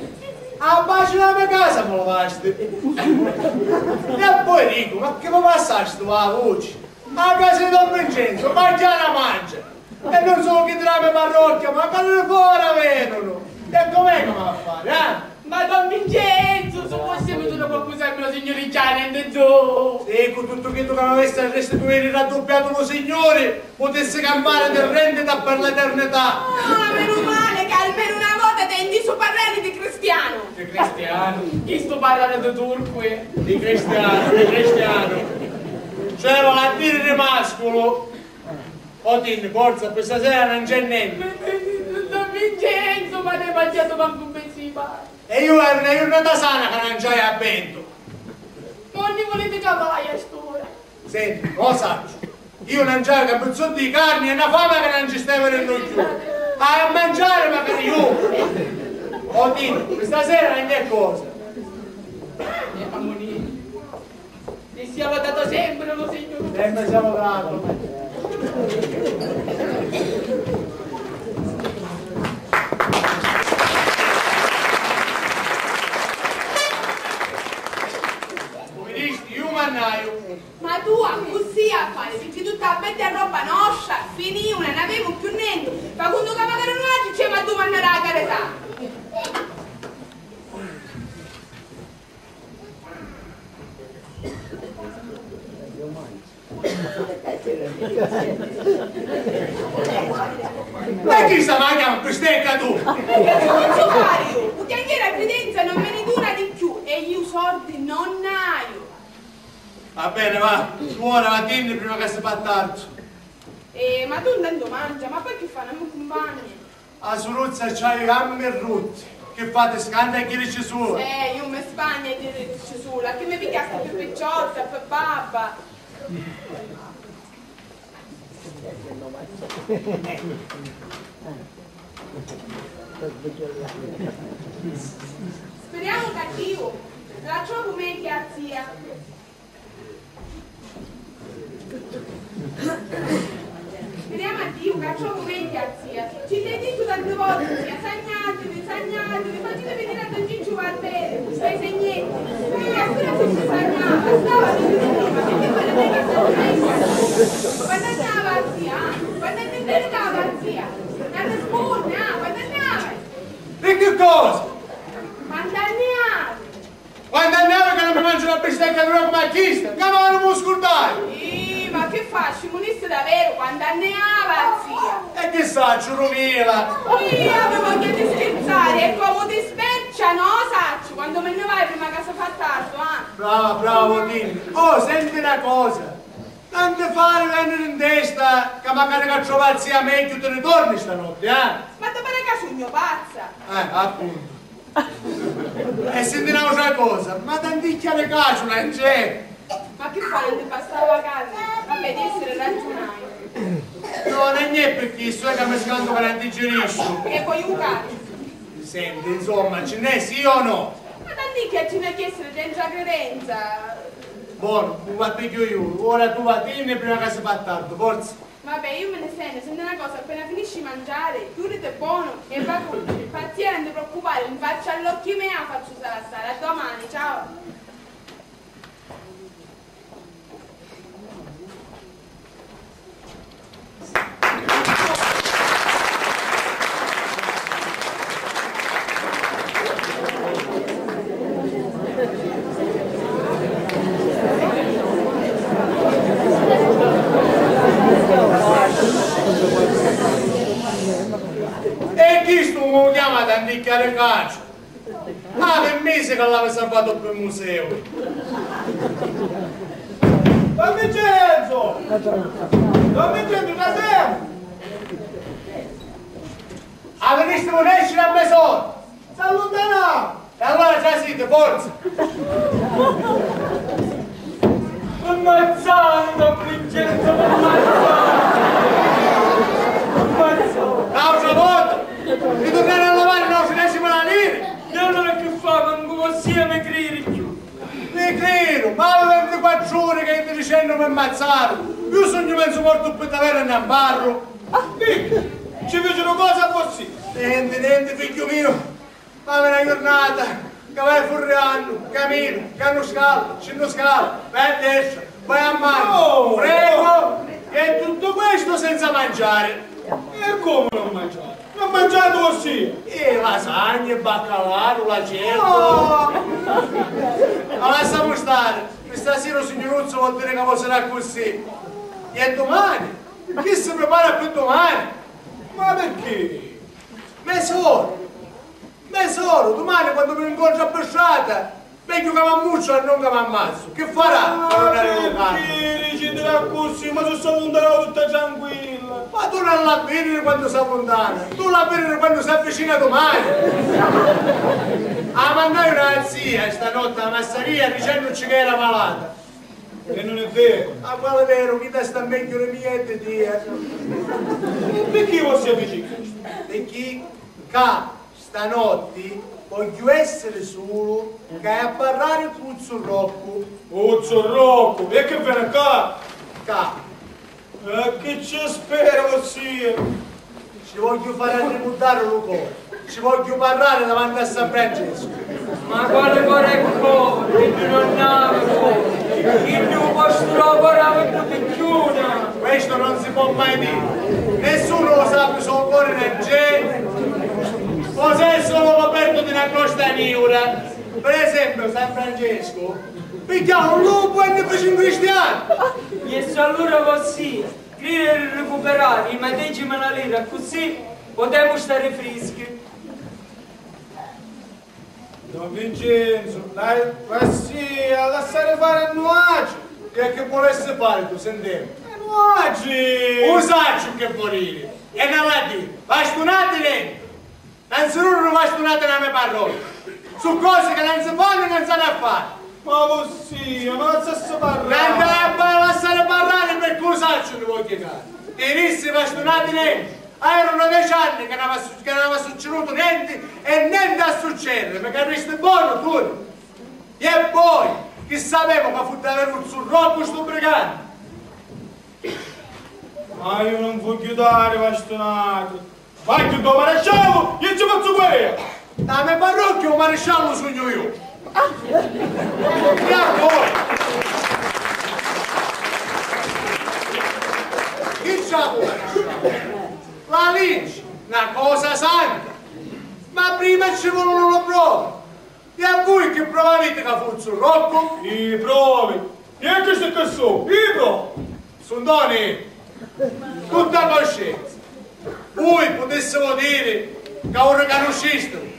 A paci dâ me casa mi lu dasti! E poi dicu, ma chi mi passasti la vuci? A casa di don Vincenzu, manciari a mancia! E non sulu chiddi dâ me parrocchia, ma quelli di fora venunu! E com'è ca m'ha a fari, eh? Ma don Vincenzu, su possibili tu non puoi scusarmi, lo signori già, niente giù! Sì, cu tuttu chiddu ca m'avessi a restituiri radduppiatu lu signuri, putissi campari di rendita per l'eternità! Ah, menu mali ca almenu na vota t'hai ntisu parrari di cristianu! Di cristianu? Chistu parrari di turcu, eh! Di cristianu, di cristianu! Cioè, voli a diri di masculu! O tinni, forza, pi stasera non c'è nenti. Don Vincenzu, ma ne mangiato manco un pezzo di pane. E iu era una jurnata sana ca nangiai a ventu. Ma unni vuliti ca vai a st'ura? Senti, o sacciu, iu nangiai ca pizzu di carni e na fama ca non ci stai virennu cchiù. Hai a mangiari macari iu. O tinni, pi stasera non c'è cosa. E ammonì. E sia lodato sempre lo Signore. Sempre sia lodato. Come dici, io mannaio. Ma tu accussì a fari, picchì tu t'avveddi a robba nostra, finìu, nun avemu cchiù nenti, fa cuntu ca macari nuatri ci emu a dumannari a carità. Ma chi sta mangiannu bistecca tu? Perché non ci pari io? U chianchieri a credenza non me ne duna di più e io sordi non n'haiu. Va bene, va, suora, vatinni prima che si fa tardi. Eh, ma tu intanto mangia, ma poi chi fa, non mi cumpagni? A suruzza c'haiu i gammi rutti. Chi fati, scanti a ghirici sula? Eh, io mi spagnu a ghirici sula. Chi mi pigghiasti pi picciotta, pi babba? Speriamo ca Diu la trovu megghiu a zia. Speriamo a Diu ca trovu megghiu a zia. Ci l'hai dittu tanti voti, zia, sagnatevi, sagnatevi, facite venire a Don Cicciu Barberi, sta i segnenti. Perché a sera si sagnava, stava tutti prima, perché quella dei casati. Quannu annava a zia, ah? Quannu annava a zia? Non risponde, ah? Quannu annava? Di chi cosa? Quannu annava? Quannu annava ca non mi mangiu una bistecca dura come a chista? Ca ma non mi scurdai! Ih, ma chi fa, scimunisti daveru? Quannu annava a zia? E chi sacciu, Rumila? Ih, io mi voglio dispizzare, e comu ti spercia, no, sacciu, quandu mi ne vai prima ca si fa tardu, ah. Brava, brava, Tini. Oh, senti una cosa. Non ti fari vèniri in testa ca macari ca trovi a zia megghiu ti ni torni stanotti, eh? Ma ti pari ca sugnu pazza? Eh, appuntu. E senti n'autra cosa, ma tanticchia di caciula non c'è? Ma chi fa, non ti bastava la carni? Vabbè, di essere ragionaio. No, non è per questo, è che mi scanto che non digerisco. E poi un cazzo. Senti, insomma, ci n'è sì o no? Ma tanticchia ci n'è che essere senza credenza. Bon, u va pigghiu iu, ora tu vatinni prima ca si fa tardu, forza. Vabbè, iu mi ni senu, senti na cosa, appena finisci i mangiari, chiuditi bonu e va tu, pazia, non ti preoccupari, in faccia all'occhi mei a fazzu stari, a domani, ciao. E chistu comu u chiamati a nicchiari caciu? Ah, pi misi ca l'avi salvatu pi museu! Don Vincenzo! Don Vincenzo, trasemu! Aviristivu nesciri a mes'ora! S'alluntanau! E allura trasiti, forza! M'ammazzanu, Don Vincenzo, m'ammazzanu! M'ammazzanu! N'autra vota! Mi turnari a lavari n'autri deci mila liri! E allura chi fa, mancu vossia mi criri cchiù! Mi criru, ma havi vintiquattru uri ca jiti dicennu mi ammazzaru! Iu sugnu menzu mortu pi daveru e non parru! Picchì? Ci ficiru cosa a vossia? Nenti, nenti, figghiu miu! M'havi na jurnata ca vai furriannu, caminu, cannu scala, cinnu scala, vai a destra, vai a manu, prego, e tuttu questu senza mangiari. E comu non mangiari? Non mangiati vossia? E lasagna, baccalà, l'acetu. Oh! Ma lassamu stari, pi stasira u signuruzzu vò diri ca vò siri accussì. E dumani? Chi si pripara pi dumani? Ma picchì? Me soru! Me soru, dumani quannu mi ncontru a pi strata, megghiu ca m'ammucciu e non ca m'ammazzu. Chi farà? Ah, picchì diciti accussì? Ma si s'alluntanau tutta tranquilla. Ma tu non l'ha vidiri quannu s'alluntana, tu l'ha vidiri quannu s'avvicina dumani. A mannai una zia stanotti a massaria dicennuci ca era malata. E non è veru. Ma quali veru? Chidda sta megghiu di mia e di tia. E picchì vossia dici chistu? Picchì ca stanotti vogghiu essiri sulu, ca haiu a parrari cu u zu Roccu. U zu Roccu? E chi veni ccà? Ccà. E chi ci spera vossia? Ci vogghiu fari arrimuddari lu cori, ci vogghiu parrari davanti a San Francescu. Ma quali cori e cori? Chiddu non havi cori. Chiddu u postu dô cori avi ddu picchiuna. Questo non si può mai dire. Nessuno lo sa cosa u cori non c'è. O se è solo coperto di una crosta niura. Per esempio, San Francesco pigghiau un lupu e ne fece un cristiano. Jessu allura vossia criri di ricuperari i medesimi lali, accussì putemu stari frischi. Don Vincenzu, la, lassi, a lassari fari a nuatri. Chi è chi vulessi fari tu, sintemu? A nuatri! U sacciu chi voli diri, e na ladina, vastunati nenti. Nanzituttu nun vastunati na me parrocchia. Su cosi ca non si fannu e non s'hannu a fari. Ma vossia, ma lassassi parrari. Nun t'haiu a lassari parrari, perché u sacciu di vogghiu cari. Ti dissi vastunati nenti. Eranu deci anni ca non aveva su-, ca non aveva succidutu nenti e nenti a succediri, mi capiristi bonu, Turi? E poi, chi sapemu ca fu daveru u zu Roccu stu briganti? Ma iu non vogghiu dari vastunati. Vai chiù dô maresciallu, iu ci fazzu guerra! Dâ me parrocchia u maresciallu sugnu iu! Bravo! Chi c'ha u maresciallu? La liggi, na cosa santa! Ma prima ci volunu li provi! E a vui chi provi aviti ca fu u zu Roccu? I provi! E chisti chi su? I provi! Suntoni, cu sta coscenza, vui putissivu diri ca u ricanuscistivu?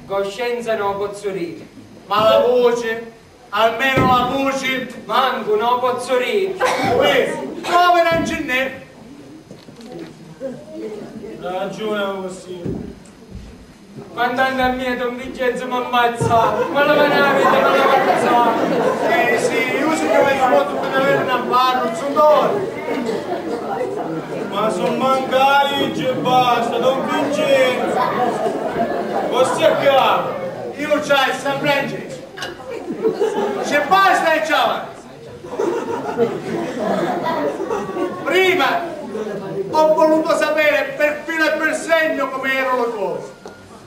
Coscenza no pozzu diri. Ma la vuci? Almenu la vuci? Mancu no pozzu diri. Uè, provi non ci nn'è. Ragiuni, Agostinu. Quantu a mia, don Vincenzu m'ammazza, ma la mani a vita, ma la mani. Eh sì, iu sugnu venutu pi aviri na barra, un sudori. Ma su mancari ci basta, don Vincenzu. Così è chiaro. Iu c'hai San Francesco. Ci basta e ci avanza. Prima ho voluto sapere per filo e per segno come erano le cose.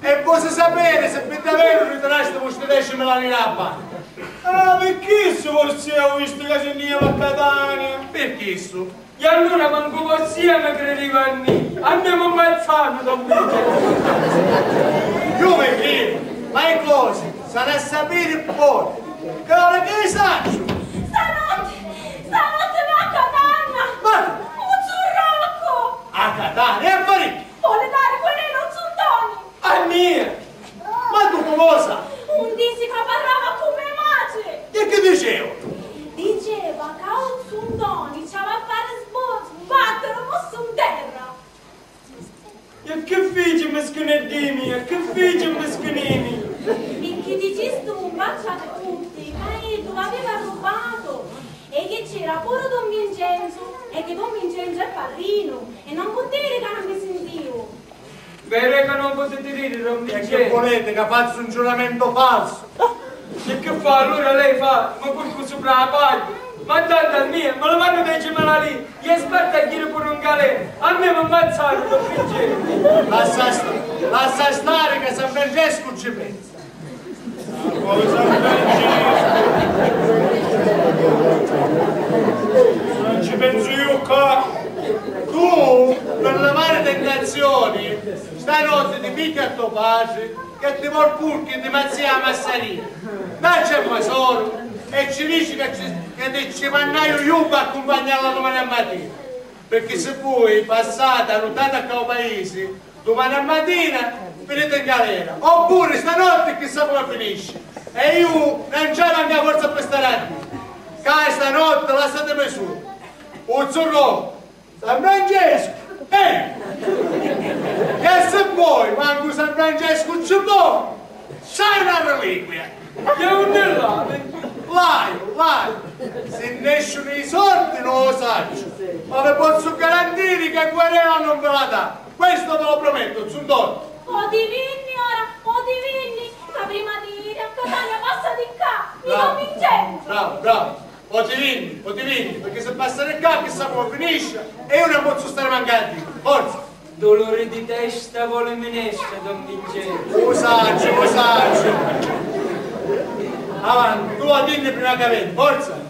E vosi sapiri si pi daveru ritirastivu sti decimila lira a banca? Ah, pi chissu forsi aviu vistu ca si nni jeva a Catania. Pi chissu. E allura mancu vossia mi cridivi a mia. A mia m'ammazzanu, don Vincenzu. Iu mi cridu, ma i cosi s'hannu a sapiri poi. Ca ora chi i sacciu? Stanotti, stanotti va a Catania. Ma u zu Roccu. A Catania? E a fari? Voli dari querela a u zu Ntoni. A mia? Ma tu comu u sai? Un disi ca parrava cu me matri! E chi diceu? Diceva ca u zu Ntoni ci havi a fari sbo-, sbattiri u musu 'n terra! E chi fici, mischiniddì mia, chi fici, mischinì mia? Pirchì dicistivu 'n faccia a tutti ca iddu l'aviva rubbatu e chi c'era puru don Vincenzu e chi don Vincenzu è parrinu e non pu diri ca non mi sintiu! Veru è ca non putiti diri, don Vincenzu. E chi vuliti, ca fazzu un giuramento falsu? E chi fa? Allura lei fa, mi curcu supra a paglia. Ma tantu a mia, mi lu vannu decimila liri, e spartu a jiri puru in galera. A mia mi ammazzaru, don Vincenzu. Lassa st-, lassa stari ca San Francescu ci pensa. Poi San Francescu. Non ci pensu iu ccà. Tu, per levare tentazioni, stanotti ti pigghia a to patri, che ti vol purchi di mazzia a massarina. Dacci a me soru e ci dici che ci, che ti ci mannaiu iu p'accumpagnalla dumani a matina. Pirchì si vui passati a nuttata ccà ô paisi, dumani a matina finiti in galera, oppuri stanotti chissà comu finisci, e iu non ci haiu a mia forza pi stari a diri. Ccà stanotti lassatimi sulu. U zu Roccu, San Francescu, ehi! Che si voi, mancu San Francescu ci voli! C'hai na reliquia! E unni l'havi? L'haiu, l'haiu! Si nesciunu i sordi non lu sacciu, ma vi pozzu garantiri ca querela non vi la dà, questo ve lo prometto, zu Ntoni! O ti vinni ora, o ti vinni, ca prima di iri a Catania passa di ccà, mi lo Vincenzo! Bravo, bravo! O ti vinni, o ti vinni, pirchì si passa di ccà chissà comu finisci e iu non pozzu stari mancu a diri. Forza! Duluri di testa voli minestra, don Vincenzu. U sacciu, u sacciu. Avanti, tu a vinni prima ca veni, forza!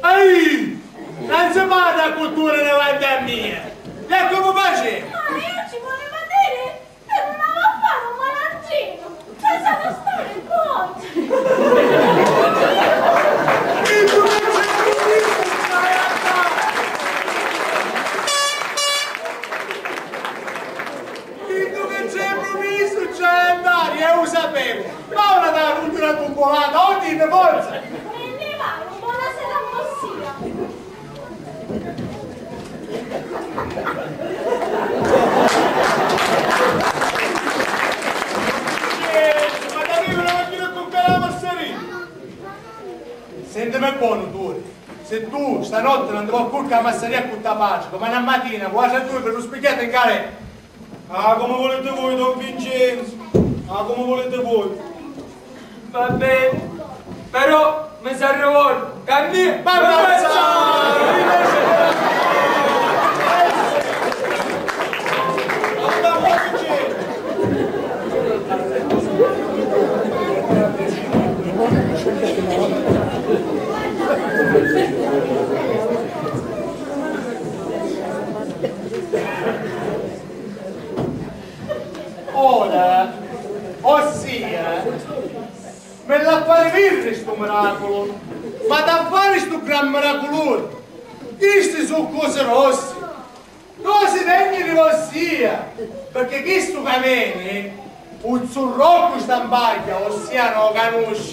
Ai! Non si parla cultura davanti a mia! E come facciamo? Ma io ci volevo dire che non avevo a fare un malandrino, che sono stare buono! Chiddu chi c'è prumissu c'è andari, e u sapevu! Ma ora da cultura tumbolata, o dite, forza! E ne vado, buonasera a vossia! Sentimi bonu, Turi. Si tu stanotti non ti voi curcari a massaria cu to patri, domani a matina cu atri dui vi lu spigghiati in galera. Ah, comu vuliti vui, don Vincenzu. Ah, comu vuliti vui. Va beni, però mi s'arricorda ca a mia m'ammazzanu! Ora, ossia, mi l'ha fari virri stu miraculu, ma t'ha fari stu gran miraculuri. Chisti su cosi rossi, cosi degni di vossia, perché chistu ca veni, u zu Roccu Stampagghia, ossia no canusci,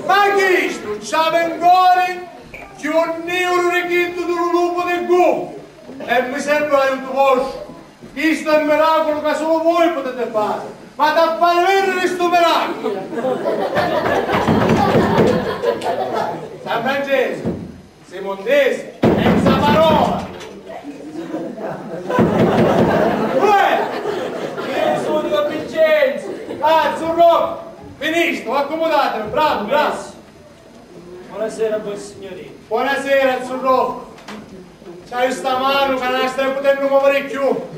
ma chistu c'havi un cori chiù niuru di chiddu di lu lupu di Guffu. E mi servi l'aiutu vostru. Chistu è un miraculu ca sulu vui putiti fari. Ma t'ha fari vidiri stu miraculu! San Francescu, simu ntisi? Senza parola! Uè! Io sono Vincenzo! Ah, zu Roccu! Finistu, accumudatimi, bravu, bravu! Buonasera, vossignoria. Buonasera, zu Roccu. C'hai sta manu ca non la stai putennu moviri cchiù.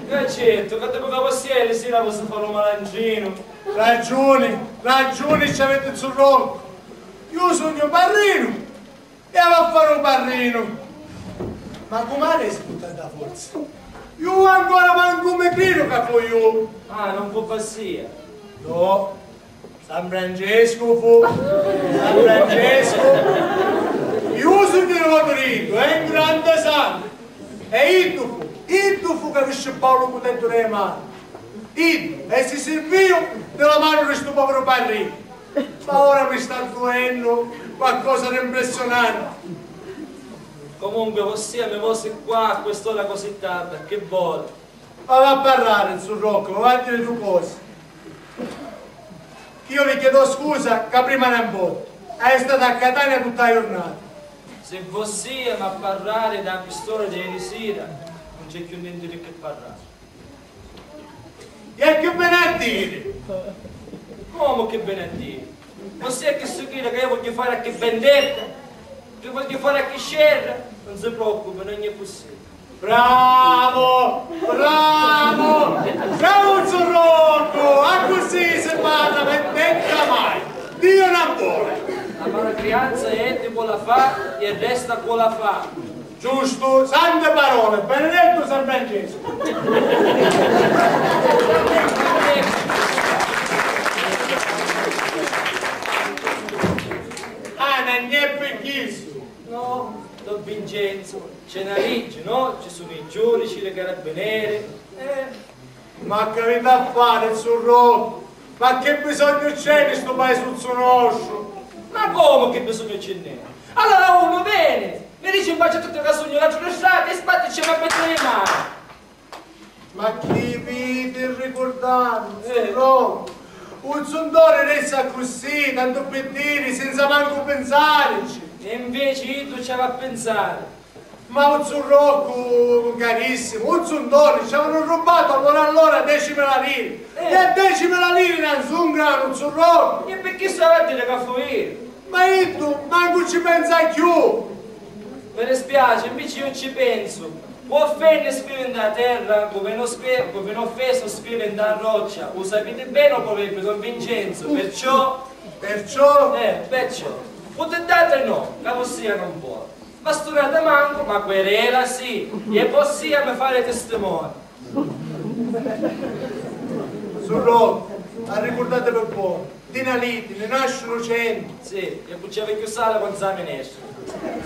E certu, ca dopu ca vossia ieri sira vosi fari u malandrinu. Ragiuni, ragiuni c'aviti, zu Roccu. Iu sugnu parrinu e avi a fari u parrinu. Ma cumari si putati a forza? Iu ancora mancu mi cridu ca fui iu. Ah, non fu vossia? No. San Francescu fu, San Francescu, iu sugnu Rodrigu, è un grande santu. E iddu fu, iddu fu ca vi scippau lu cuteddu di li manu. Iddu, e si sirviu di la manu di stu poviru parrinu. Ma ora mi sta duennu qualcosa di impressionanti. Comunque, vossia mi vosi qua a quest'ora così tarda, chi voli? Avi a parrari, zu Roccu, avi a diri du cosi. Iu vi chiedu scusa ca prima non pottu, haiu statu a Catania tutta a jurnata. Si vossia m'ha parrari da quist'ora di ieri sira, non c'è cchiù nenti di chi parrari. E chi veni a diri? Comu chi veni a diri? Vossia chi si cridi ca iu vogghiu fari a chi vendetta? Chi vogghiu fari a chi scerra? Non si preoccupi, non è così. Bravo! Bravo! Bravo, zu Roccu! Accussì si parra, vendetta mai! Dio non vuole! La malacrianza è di cu la fa e resta cu la fa. Giustu, sante parole, benedettu San Francescu! Ah, non è pi chissu! No, don Vincenzu, c'è na liggi, no? Ci sunnu i giudici, li carabineri, eh. Ma c'aviti a fari, zu Roccu? Ma chi bisognu c'è di stu paisuzzu nostru? Ma comu chi bisognu ci nn'è? Allura unu veni, mi dici in faccia a tutti ca sugnu ladru di strati e sbatti e ci mi metti li mani. Ma chi v'iti ricurdari, zu Roccu? U zu Ntoni resta accussì, tantu pi diri, senza mancu pinsarici. E inveci iddu ci havi a pinsari. Ma u zu Roccu, carissimu, u zu Ntoni ci avunu rubbatu allura allura decimila liri. Eh. E decimila liri non sungranu, zu Roccu! E picchì s'havi a diri ca fui iu? Ma iddu mancu ci pensa cchiù! Mi dispiaci, inveci iu ci pensu. Cu offenni scrivi nta terra, cu veni offesu scrivi nta roccia. U sapiti beni u proverbiu, don Vincenzu, perciò. Perciò? Eh, perciò. Putiti diri no, ca vossia non voli. Bastunata mancu, ma querela sì, e vossia mi fari testimoni. Surroccu, arricurdati pi bonu, di na liti ni nasciunu centu. Sì, e cu ci havi cchiù sali cu nza minestra.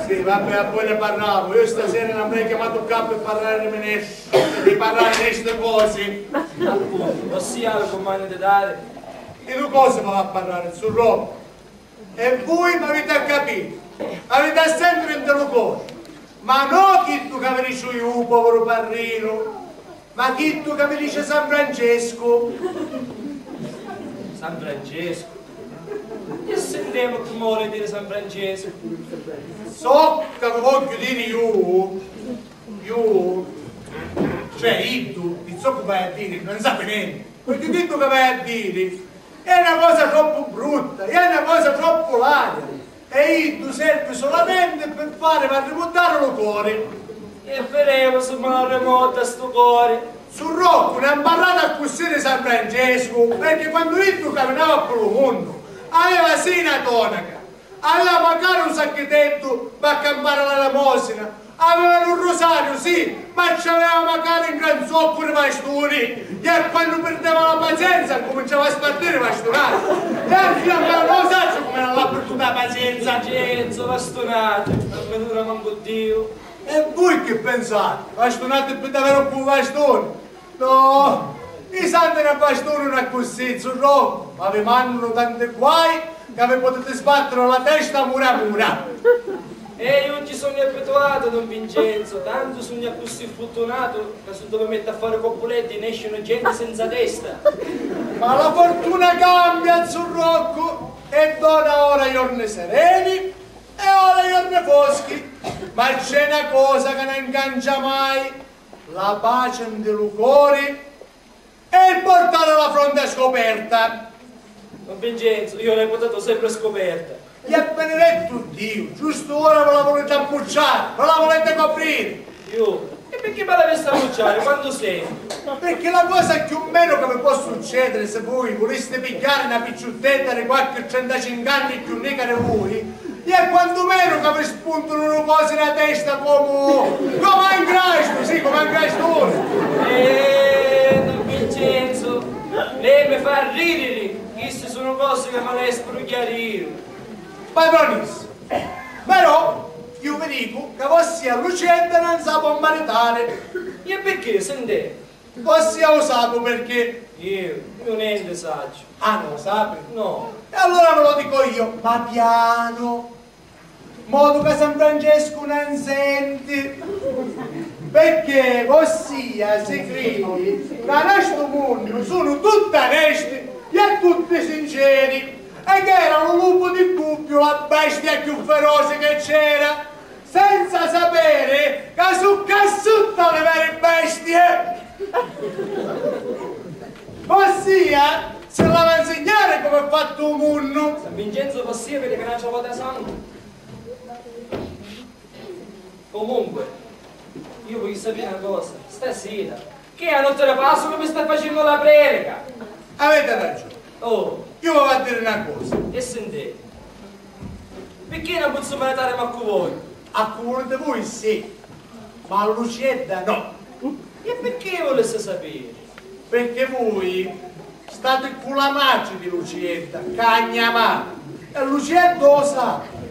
Sì, vabbè, a voi ne parravu, io stasera non mi hai chiamato qua per parlare di minestra, di parlare di ste cose. Appuntu, vossia havi cu m'hani di dari. Di lu cosi mi va a parlare, Surroccu. E vui m'aviti a capiri, m'aviti a sentiri nta lu cori, ma no chiddu ca vi dici iu, poviru parrinu, ma chiddu ca vi dici San Francescu. San Francescu? E sintemu chi mi voli diri San Francescu. Socca vi vogghiu diri iu, iu, cioè iddu, di zoccu vai a diri, non sapi nenti, perché chiddu ca vai a diri è na cosa troppu brutta, è na cosa troppu laria, e iddu servi solamente pi fari arrimuttari lu cori. E viremu si mi l'arrimutta stu cori. Surroccu, non parrati accussì di San Francescu, perché quandu iddu caminava pi lu munnu, aveva sì na tonaca, aveva macari un sacchiteddu p'accampari la lemosina, aveva lu rusariu, sì, ma ci aveva macari un gran zoccu di vastuni, e quandu pirdeva la pazienza, cuminciava a spartiri vastunati. E a fia mia non sacciu comu non l'ha pirduta la pazienza. Vincenzu, vastunati, non mi dura mancu Diu. E vui chi pinsati? Vastunati pi daveru cu vastuni? No, i santi non bastununu accussì, Surroccu, ma vi mannunu tanti guai ca vi putiti sbattiri la testa mura mura. E iu ci sugnu abituatu, don Vincenzo, tantu sugnu accussì furtunatu ca si ddu mi metti a fari coppuleddi nescinu genti senza testa. Ma la fortuna cambia, Surroccu, e dona ora jorni sereni e ora jorni foschi, ma c'è na cosa ca non cancia mai. La paci nti lu cori e il portari la fronti scoperta. Don Vincenzo, io l'hai portato sempre scoperta. E benedettu Diu, giustu ora ve la volete ammucciari, ve la volete copriri. Io? E perché me la vesti ammucciari quandu sei? Perché la cosa chiù meno che vi può succedere se voi voleste pigliare una picciuttedda di qualche trentacinque anni più nica di voi, e quantu menu ca vi spuntunu lu cosi na testa comu, comu a ingrastu, sì, comu a ingrastuni. Eh, don Vincenzo, lei mi fa ridiri, chisti sunu cosi ca mi lei sprugghiariru. Padronissima, però, io vi dico ca vossia Lucetta non sa può maritare. E perché, sentè? Vossia u sapi perché? Io? Io nenti sacciu. Ah, non lo sapi? No. E allora ve lo dico io, ma piano, modu ca San Francescu non senti. Perché vossia si cridi ca nta stu munnu sunu tutti onesti e tutti sinceri. E che era lu lupu di Gubbio la bestia chiù feroce che c'era. Senza sapere ca su ccà sutta li veri bestie! Vossia si l'ava nsignari comu è fattu u munnu! San Vincenzo, vossia vidi ca n'autra vota sangu. Comunque, io voglio sapere una cosa, stasera, che è a notte di Pasqua che mi sta facendo la predica? Avete ragione. Oh. Io vi v'ha diri na cosa. E sintè. Picchì non pozzu maritari mancu voi? A cu vuliti vui sì, ma a Luciedda no. E picchì vulissi sapiri? Picchì vui stati cu la matri di Luciedda, ca a gna matri, e Luciedda u sapi.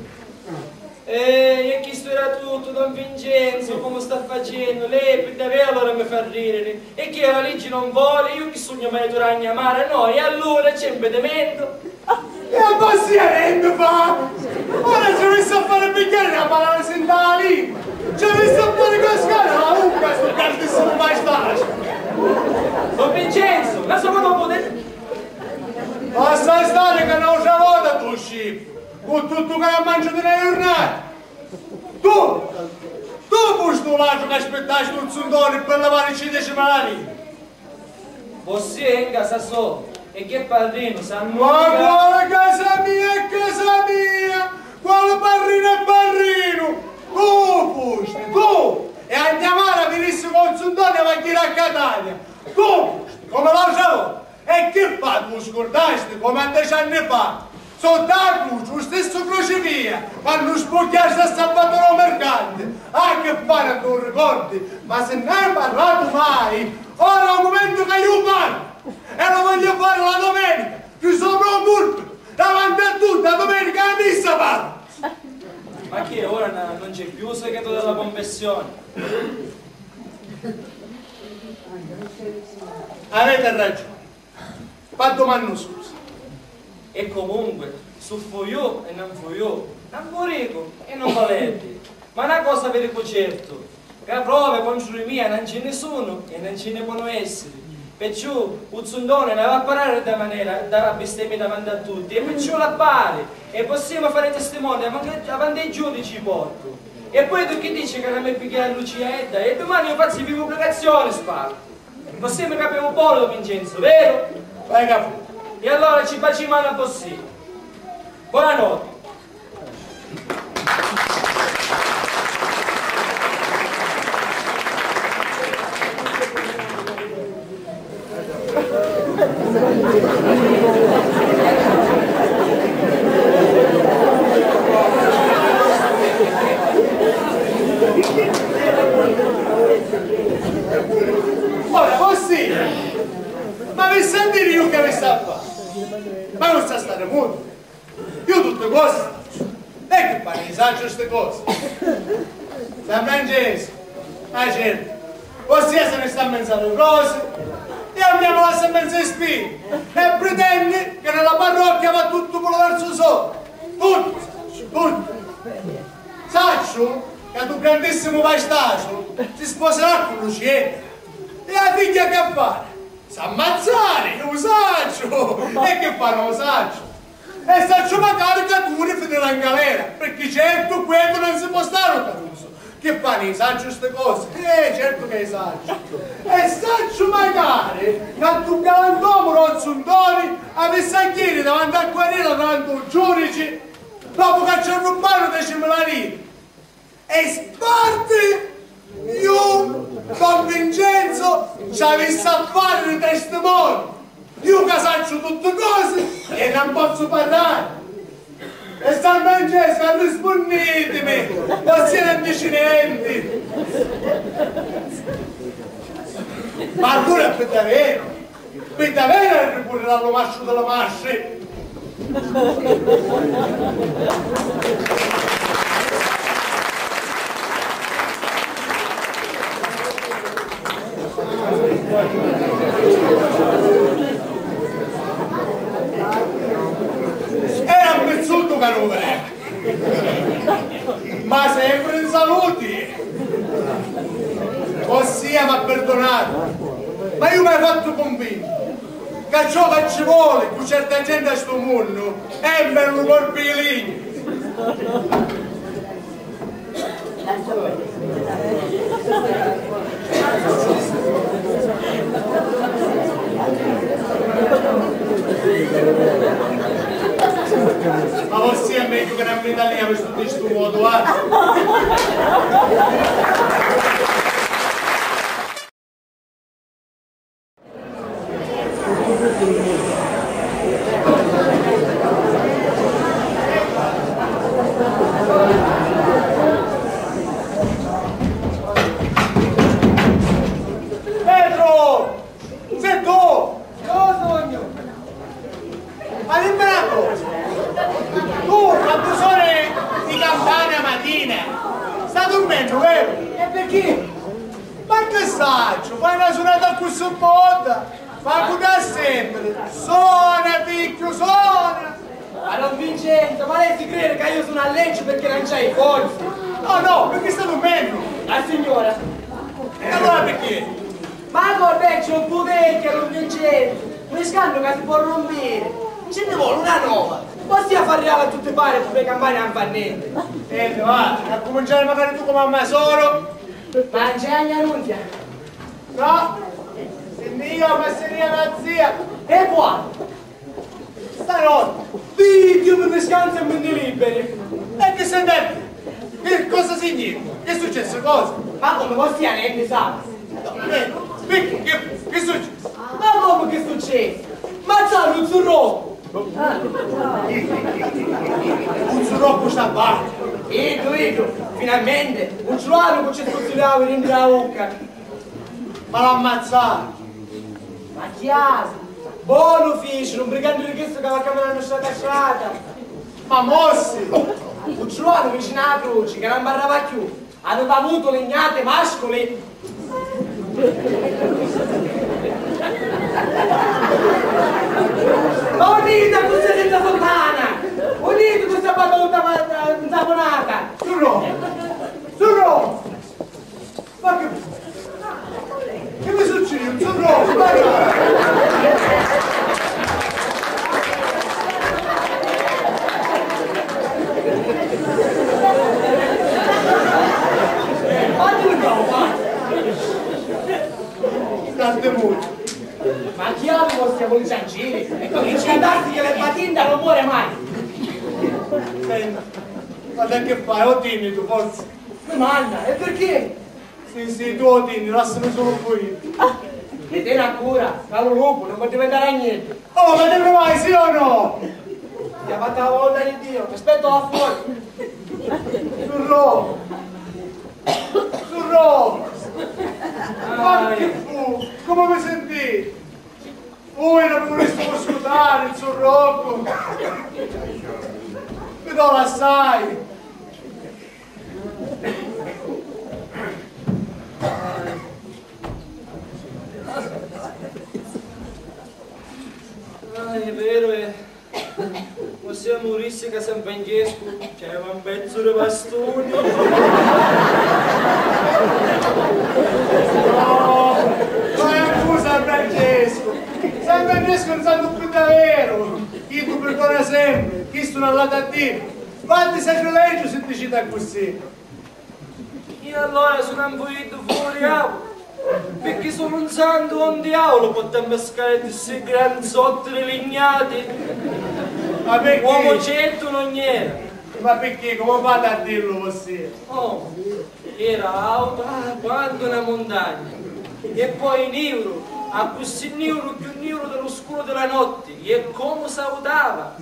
Eh, e chistu era tuttu, don Vincenzo, comu sta facennu? Lei pi daveru allura mi fa ridiri. E chi la liggi non voli? Io chi sugnu marituri a gna mari? No, e allura c'è impedimentu? E a vossia nenti fa! Ora ci avissi a fari pigghiari na paralisi nta la lingua! Ci avissi a fari cascari la vucca stu grandissimu bastardu! Don Vincenzo, ma so comu puditi? Passa stari ca n'autra vota tu scippi, cu tuttu ca mangiu di na jurnata! Tu! Tu fusti u latru ca aspittasti u zu Ntoni pi livari cedicimila liri! Vossia è in casa so, e chi è parrinu, s'annunzia. Ma quali casa mia è casa mia? Quali parrinu è parrinu? Tu fusti, tu! E a gna mara finissi cu u zu Ntoni e va a ghiri a Catania! Tu fusti, comu l'autra vota! E chi fa, tu scurdasti, comu a deci anni fa? Sottu a la cruci, u stissu crucifia, quannu spugghiasti a Salvatore u mercanti, ah, chi fari, non ricordi, ma si n'hai parlatu mai, ora è u mumentu ca iu parru, e lu vogghiu fari la domenica, chi sopra u pulpitu, davanti a tutti, a domenica a missa parru. Ma chi, ora na-, non c'è più u segretu della confessione? Avete ragione. V'addumannu scusa. E comunque, su fu iu e non fu iu, non fu ricu e non valeddi. Ma na cosa vi dicu certu, ca provi contru di mia non ci nni sunu e non ci nni ponu essiri. Perciò u zu Ntoni n'havi a parrari dda manera, dda bistemmia davanti a tutti, e perciò l'ha pari, e possimu fari testimoni davanti, davanti ai giudici porcu. E poi tu chi dici ca non mi pigghiai a Lucia Edda, e dumani iu fazzu i pubblicazioni, spartu. Possimu capiri un pocu, Vincenzo, veru? Vai, capu. E allora ci bacimu a na bossina. Buonanotte. Ora, vossia, ma vi sentiri iu che vi sta a fari? Ma non sta stare muto. Iu tutti cosi sacciu. E chi fari, sacciu sti cosi. San Francesco, ma certu, vossia si ni sta a menzari cosi, e a mia mi lassa in menzu i spini, e pritendi che nella parrocchia va tuttu puru versu sottu. Tuttu, tuttu. Sacciu ca tu grandissimu bastardu si sposarà cu Lucietta. E a figghia che fari? S'ammazzari, u sacciu! E chi fari, u sacciu? E sacciu macari ca tu uri finirà in galera, perché certu queddu non si può stare u caruso. Chi fari, i sacciu sti cosi? Eh, certu che i sacciu. E sacciu macari ca tu galantomu Rozzu Ntoni avissi a jiri davanti a querela davanti u giudici dopu ca ci arrubbaru deci mila liri. E sparti, iu, don Vincenzo, ci avissi a fari di testimoni. Iu ca sacciu tutti cosi e non pozzu parrari. E San Francesco, arrispunnitimi, vossia non dici nenti. Ma allura è pi daveru? Pi daveru è ricurriri a lu mastru di li mastri! Era un pizzuttu ca lu vedeva. Ma sempri in saluti! Vossia m'ha pirdunatu, ma iu m'haiu fattu cunvintu ca ciò ca ci voli cu certa genti a stu munnu è un bellu colpu di lignu. Ma vossia è megghiu ca non mi talìa vistu di stu modu, ah! Petru! Sei tu? Io sogno! Ma dimmi una cosa, tu quannu soni i campani a matina stai durmennu, veru? E perché? Ma che sacciu, fai una sunata accussì bodda, ma cu dà sempri, sona, figghiu, sona! Ma don Vincenzo, ma lei si crede ca iu sunu alleggiu perché non c'hai i forzi? No, no, perché sta durmennu! La signora! E allora perché? Ma a corveccia non putecchia, don Vincenzo, un scannu ca si può rompere, ci ne vuole una nova, vossia fa riala a tutti pari e poi campani non fa niente. Eh, va, accuminciari magari tu come a me solo. Ma non c'è agna nunzia? No, senti io, passeria la zia. E qua? Stanotte, figghiu mi scanza e mi liberi. E che stai detto? Che cosa significa? Che è successo? Cosa? Ma come, vossia nenti sa? No, eh, perché? Che, che è successo? Ma come che è successo? Mazzà lu zurro! U zu Roccu s'abbatti. Iddu, iddu, finalmenti, u ciuanu cu ci scuzzulava dintra a vucca. Ma l'ammazzau. Ma chi havi? Bonu ficiru, un briganti di chistu ca va caminannu strata strata. Ma mossi! U ciuanu vicinu a la cruci, ca non parrava chiù. Aveva avuto lignati mascoli? Ma uniti a questa senza fontana! Uniti questa battuta ma- nsaponata! Surro! Surro! Ma che, che mi succede? Surro! Ma che, ma dove no? State muti. Ma chi ha lo stiamo licenziare? E tu dici andasti che le patinda non muore mai. Senti, ma da che fai? O dimmi tu, forse. Domanda, e perché? Sì, sì, tu o dimmi, lassami solo qui. E te la cura, caro lupo, non può diventare niente. Oh, ma devi mai, sì o no? Ti ha fatto la volontà di Dio, ti aspetto là fuori. Surro! Surro! Ma che fu? Come mi sentì? Voi non mi volessero scusare, Surro Rocco! Mi dò assai! Ah, è vero, eh. Possiamo rissi ca San Francescu c'aveva un pezzu di bastuni. No, ma è un San Francescu. San Francescu è un santu più davvero. Chi tu perdona sempre, chi stu non l'ha da dire. Quanti sacrilegio si dicite così? E allora su un fuiddu fu un diavulu, perché solo un santu o un diavulu può tempiscare tutti sti granzotti di lignati. Ma perché? Uomo certo non era. Ma perché? Come fate a dirlo così? Oh, era auto, ah, quanto una montagna. E poi nero, ah, così nero, più nero dello scuro della notte. E come salutava!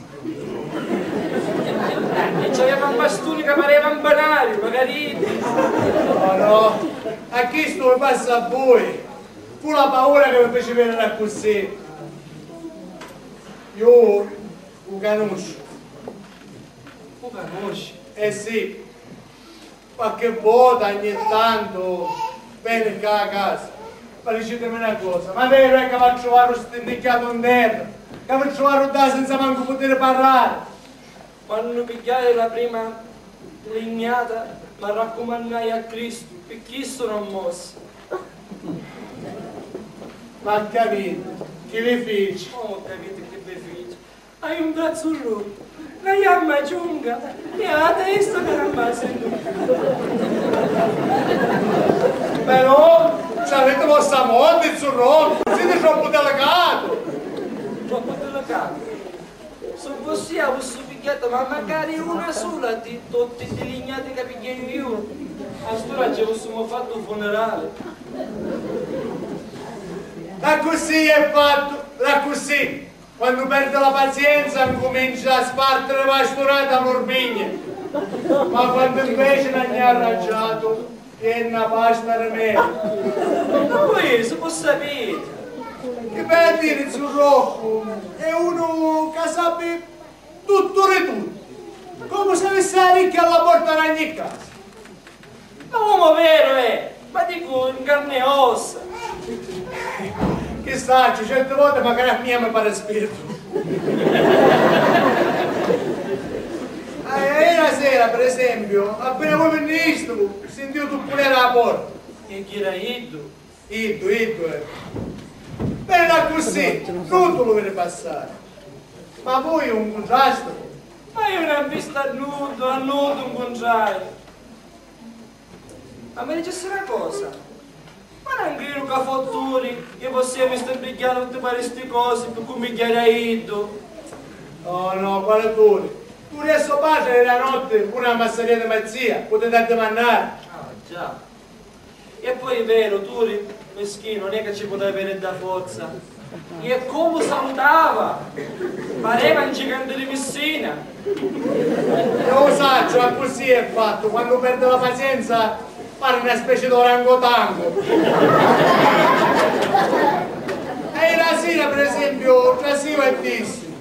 E c'aveva un bastone che pareva un banario, magari. No, no, a chistu vi passa a voi. Fu la paura che vi fece vedere così. Io lo conosco. Lo conosci? Eh sì. Qualche vota, ogni tanto, veni ccà a casa. Ma dicitemi na cosa, ma veru è ca v'ha truvaru stinnicchiatu 'n terra, ca vi truvaru ddà senza mancu putiri parrari? Quannu pigghiai la prima lignata, m'arraccumannai a Cristu, pi chissu non mossi. Ma capiti chi vi fici? Oh, capiti chi vi fici? Hai un brazzu longu, na jamma ciunga e a testa ca non va sentu. Però ci avete vostra moglie, zurro, siete troppo delicato. Troppo delicato? Se fossi avussi pigghiato, ma magari una sola di tutti i lignati che pigghiai io, a st'ora ci avussimo fatto un funerale. Accussì è fatto, accussì. Quannu perdi la pazienza, ncumincia a spartiri vastunati a murmigna, ma quannu inveci n'hannu arraggiatu, è na pasta di meli. Ma voi si può sapere? Chi v'haiu a diri, zu Roccu, è unu ca sapi tuttu di tuttu, comu s'avissi a ricchia alla porta d'ogni casa. Ma uomo vero è, ma dicu in carne e ossa. Chi sacciu, certe volte macari a mia mi pari spirtu. Ah, ieri sera, per esempio, appena voi vinistu, sintiu tuppulari a porta. E chi era iddu? Iddu, iddu, eh. Bene, accussì, nuddu lu vidi passari. Ma voi un cuntrastu? Ma io non ho visto a nuddu, a nuddu un cuntrari. Ma mi dicissi na cosa, ma non credu ca fo Turi che possiamo stimpigghiare tutti pari sti cosi pi cummigghiari a iddu? Oh no, quale Turi? Turi è so patri e la notti pure a massaria di me zia, putete addimannari. Ah, già. E poi è vero, Turi, mischinu, non è che ci poteva avere da forza. E comu salutava! Pareva un giganti di Missina! Io u sacciu, accussì è fattu, quannu perdi la pazienza pari na specie d'orangotango. E ieri sira, per esempiu, trasiu e dissi: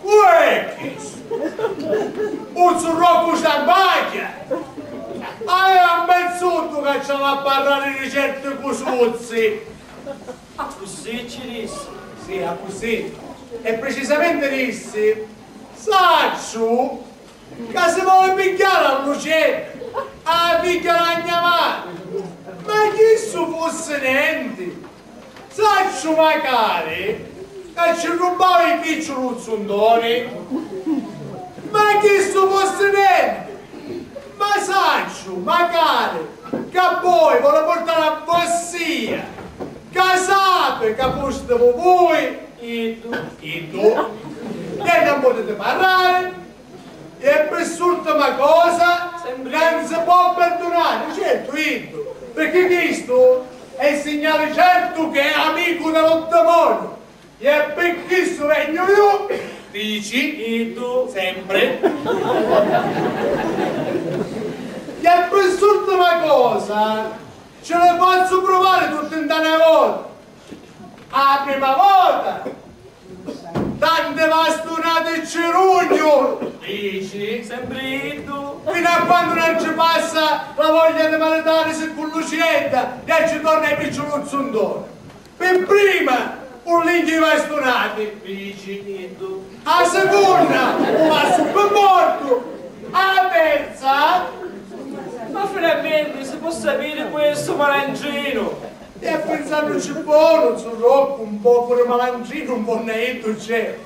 "Cu è chistu? U zurroccu Sciampagghia?" Aveva un bel suddu ca ci aveva a parrari di certi cusuzzi. Accussì ci dissi? Sì, accussì. E precisamenti dissi: "Sacciu ca si voli pigghiari a Lucetta, a figghia di la gna matri, ma chistu fussi nenti? Sacciu macari ca ci rubbau i picciuli u zuntoni? Ma chistu fussi nenti? Ma sacciu macari ca poi voli purtari a vossia, ca sapi ca fustivu vui." Iddu. Iddu. E non potete parlare? E pi st'urtima cosa, sempri, non si può perdonare, certu, iddu, perché chistu è segnale certu che è amicu di lu dimoniu. E pi chistu vegnu iu, dici, iddu, sempri. E pi st'urtima cosa, ci li fazzu pruvari tutti nta na vota. A prima vota, tanti vastunati ci rugnu, dici, sempri iddu, finu a quandu non ci passa la voglia di maritarisi cu Lucietta e ci torna i picciuluzzi un doni. Pi prima, un linchiu i vastunati, dici, iddu, a secunna, u vassu pi mortu, a terza. Ma finalmenti si pò sapiri cu è stu malandrinu? E pinsannuci bonu, zu Roccu, un pocu di malandrinu un vonnaeddu c'è.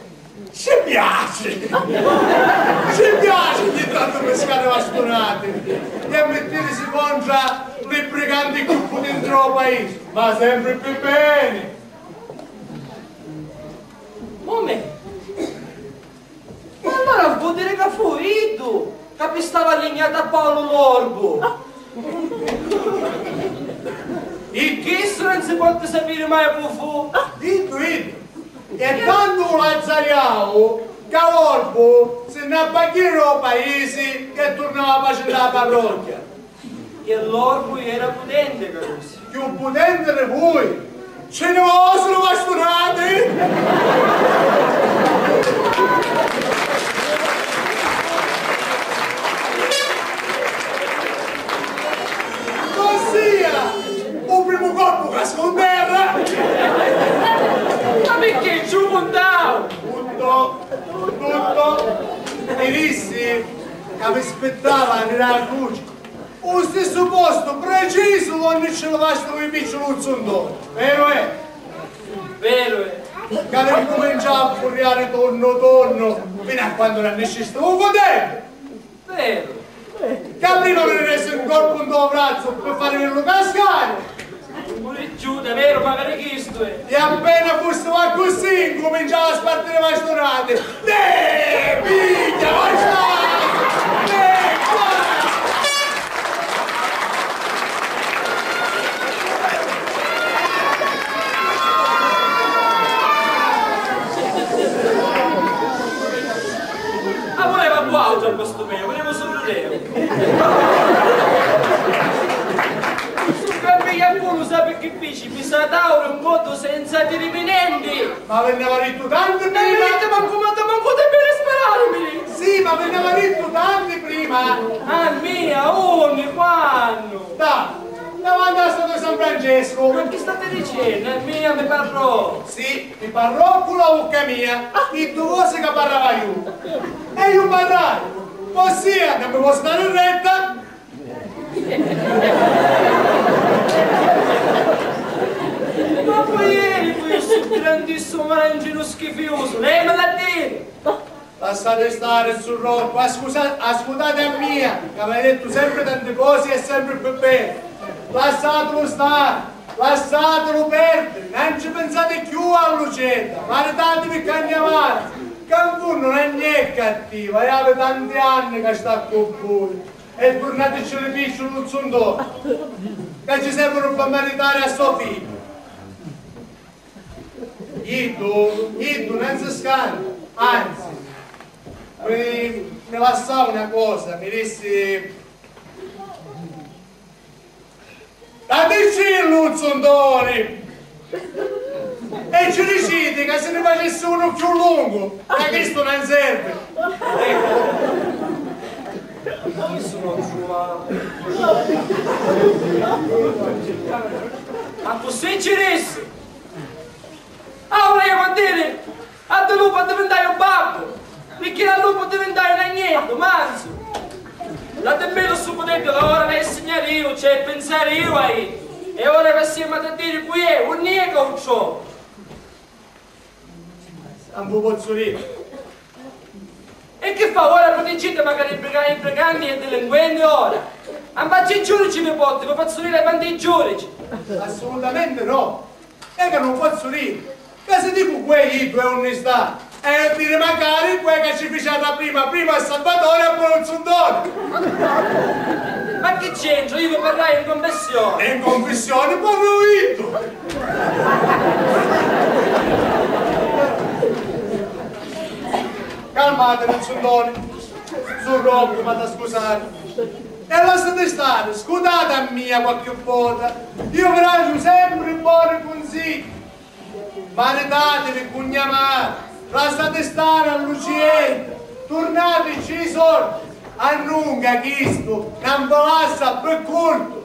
Ci piaci! Ci piaci ogni tantu piscari vastunati e a mittirisi contra li briganti cchiù putenti dû paisi, ma sempri pi beni! Momè! Ma allura vuol dire ca fu iddu ca pistava a lignata a Paulu l'orbu! E chistu non si potti sapiri mai cu fu! Iddu, iddu! E tantu u lazzariau ca l'orbu si nn'appagghiu dû paisi e turnau a paci nta parrocchia! E l'orbu era putenti, carusi. Cchiù putenti di vui! Ci ni vosunu vastunati? Cossia! U primu colpu cascu in terra! Ma picchì ci u cuntau? Tuttu, tuttu. Mi dissi ca mi spittava a tirari a cruci. U stissu postu precisu unni ci livasti i picciuluzzi un doni, veru è? Veru è. Ca vi cuminciau a furriari tonnu tonnu finu a quannu non niscisti u cudennu. Veru. Ca prima mi ni resi un colpu ntô vrazzu pi farivillu cascari. Puru Giuda, veru, macari chistu è. E appena fustivu accussì, incuminciau a spartiri vastunati. Tè, pigghia, vastunati! Tè, qua! Ah, vuleva quattru a postu mio, vulevo solo lei. Su cambiaculo, sa perché fici? Mi sa tauro un voto senza diri niente. Ma vennava dittu tanti prima. Non mi dite manco, ma manco te per spararmi. Sì, ma vennava dittu tanti prima. Ah, mia, uno, quando? Da, davanti a statua San Francesco. Ma che state dicendo? È mia, mi parlo. Sì. Mi parrò cu la vucca mia, i ddu vosi ca parrava iu. E iu parrai, vossia ca mi vo stari retta. Ma poi eri cu stu grandissimu malandrinu schifiusu, lei me l'ha diri! Lassati stari, zu Roccu, ascusa-, ascutati a mia, ca m'hai dettu sempri tanti cosi e sempri pi beni. Lassatilu stari, lassatilu perdiri, non ci pinsati cchiù a Lucetta, maritativi cca a gna matri, ca in funnu non è cattiva, e havi tanti anni ca sta cu vui, e turnatici li picciuli, zu Ntoni, ca ci servinu pi maritari a so figghia. Iddu, iddu non si scanta, anzi, mi, mi lassau na cosa, mi dissi: "Daticillu, zu Ntoni, e ci diciti ca si ni facissi unu cchiù lungu, ma chistu non servi." Ecco. Chi sono giuva? Accussì ci dissi. Ah, vulìa diri, a di lupu addivintai un babbu, picchì da lupu divintai un agneddu manzu. La timmìu stu puteddu ca ora l'haiu a signari iu, ci haiu a pinsari iu a iddu. E ora ca semu a diri cu è, unni è ca u trovu? Non vi pozzu diri. E chi fa ora? Prutigiti macari i briga-, i briganti e i dilinquenti ora? Ampacci i giudici vi potti, vi fazzu diri davanti i giudici. Assolutamente no. E ca non pozzu diri. Ca si dicu cu è iddu è unni sta, è a diri macari cu è ca ci fici a prima, prima a Salvatore e poi a zu Ntoni. Ma chi c'entru? Iu vi parrai in confessioni. E in confessioni parru iddu. Calmati, zu Ntoni, zu Roccu, m'hati a scusari. E lassati stari, scutati a mia qualchi vota, iu vi daiu sempri boni cunsigghi. Maritativi cu gna mari, lassati stari a Lucietta, turnatici i sordi, annunca chistu non vi lassa pi curtu.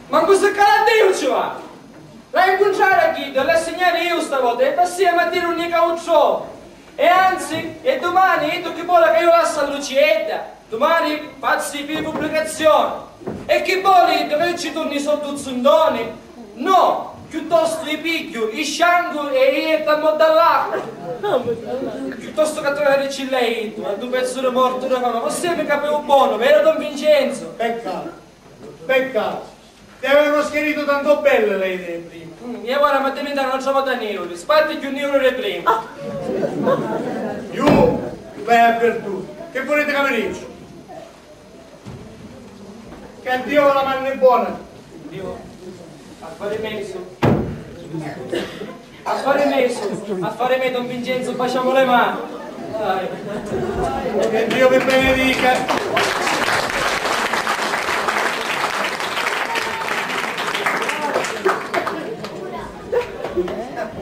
Mancu si cala Diu ci va! L'haiu a ncuntrari a chiddu e l'haiu a signari iu stavota e passemu a diri unni ca u trovu. E anzi, e dumani iddu chi voli ca iu lassu a Lucietta? Dumani fazzu i primi pubblicazioni. E chi voli iddu ca iu ci turni i sordi a zu Ntoni? No, chiuttostu i pigghiu, i sciangu e i jettu a moddu all'acqua. Chiuttostu ca tornaricilli a iddu, a ddu pezzu di mortu di fami, accussì mi capiu bonu, veru don Vincenzu? Peccatu, peccatu. Ti avevanu scheritu tanto belli li idei prima. Mm, e ora m'addivintanu n'autra vota niuri, sparti cchiù niuri di prima. Iu v'haiu avvirtutu. Chi vuliti ca vi dici? Ca Diu la manni bona. Diu, affari mesu. Affari mesu, affari me, don Vincenzo, baciamo le mani. Dai. Che Dio vi benedica.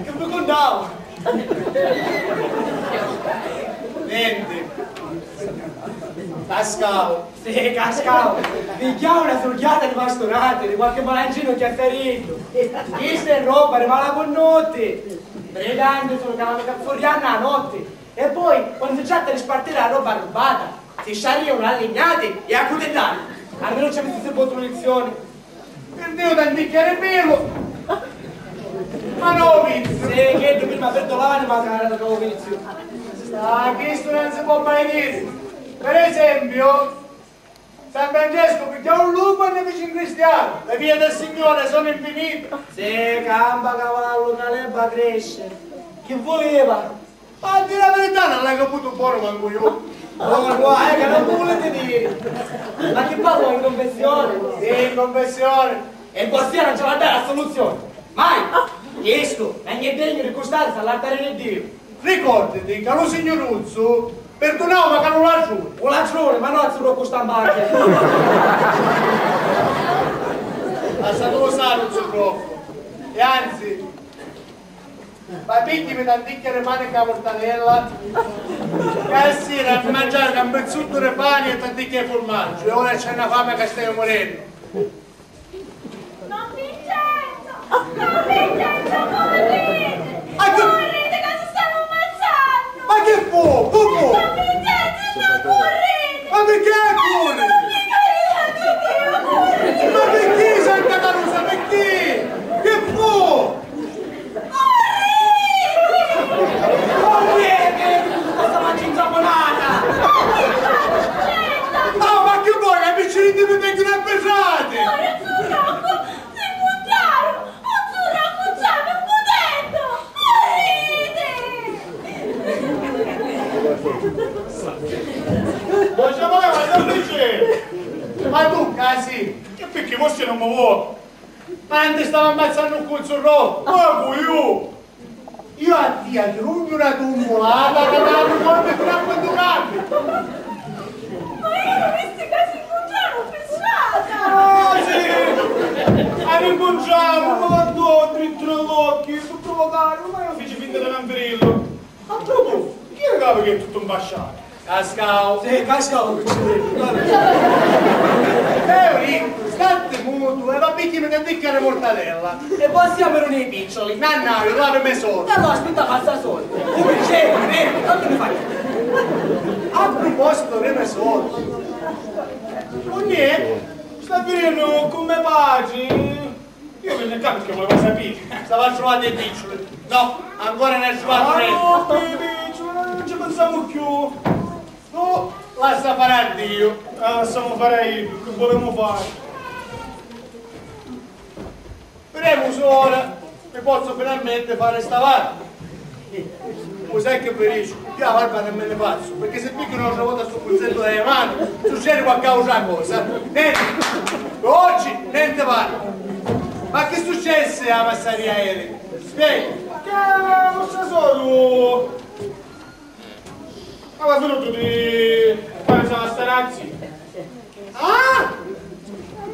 Che vi contavo? Nenti. Cascavo. Sì, cascau! Pigghiau na surghiata di bastunati, di qualchi malancinu chi è feritu. Chista è robba di malacunnuti! Briganti sunu ca vannu furriannu a notti. E poi, quannu si tratta di spartiri la robba arrubbata, si sciarrianu a lignati e a cutillati. Almenu ci avissi sibutu una lizioni. Pirdiu tanticchia di pilu! Ma no, Viziu! Sì, chiddu prima pirdu l'anima, cara, da Viziu. Ah, chistu non si può mai diri. Per esempiu, San Francescu pigghiau un lupu e ne fici un cristianu. Le vie del Signore sono infinite. Sì, campa cavallu, ca l'erba cresce. Chi vuliva? Ma a diri la verità, non l'haiu caputu bonu mancu iu. Oh, guai, che non vuliti diri. Ma chi parla in confessione? Sì, in confessione. E vossia non ci va a dare assoluzione. Mai! Chistu non è degnu di custarsi all'altare di Dio. Ricorditi ca lu Signuruzzu pirdunau macari u latruni. U latruni, ma no a zurroccu stampati. Lassatulu stari u zurroccu. E anzi, ma pigghiami tanticchia di pani ca murtadella. Ca sira mi mangiaru ca un pizzuttu di pani e tanticchia di furmaggiu e ora c'è na fami ca staiu murennu. Don Vincenzo! Don Vincenzo, corriti! Ma chi... Corriti, ca si stannu ammazzannu! Ma chi fu? Cu fu? Don Vincenzo, no, corriti! Ma picchì curri? Don Vincenzo, corriti! Ma picchì, Santa Carusa, picchì? Chi fu? Corriti! Corriti! Questa mangia insaponata! Ah, ma chi vuoi? I picciriti mi vengono a pesare! Ora, zurroccu, si buttaru! O zurroccu, c'hannu un puteddu! Corriti! Voi sapete, ma non dice! Ma tu, casi! E perché voi non mi vuoi? Ma non ti stava ammazzannu un cunzurrottu? Ma cu, iu? Iu a tia ti rugnu una tummulata ca t'avi un colpu e ti raccontu cambi. Ma iu lu visti ca si ncuntraru pi strata! Ah, sì! A ncuntramu, ma guardò drittu nell'occhi, pi pruvucari, ma iu fici finta di non virillu. A proposito, chi è capu che è tuttu impasciatu? Cascau. Sì, cascau, picciulinu. Teori, statti mutu e va picchinu che dicca di mortadella. E poi siamo eruni i piccioli, nannavi, lavi me soldi. Allora aspetta passa soldi. Come c'è? Eh, non te ne fai. A proposito di me soldi. Unni è? Sta virennu cu me patri. Iu vinni ccà pirchì vulivu sapiri. S'ava truvatu i picciuli? No, ancora non è truvatu. Ah, no, pi picciuli, non ci pensamu cchiù. No, lassa fari a Diu. Ah, lassamu fari a iddu, chi vulemu fari? Videmu s'ora mi pozzu finalmenti fari sta varba. U sai chi vi dicu? Iu a varba non mi ni fazzu, pirchì si pigghiu n'autra vota stu cunzeddu da manu, succedi qualchi autra cosa. Nenti, pi oggi nenti varba. Ma chi successi a massaria ieri? Spiega. Che vostra soru Aveva finutu di fari sa starazzi. Ah!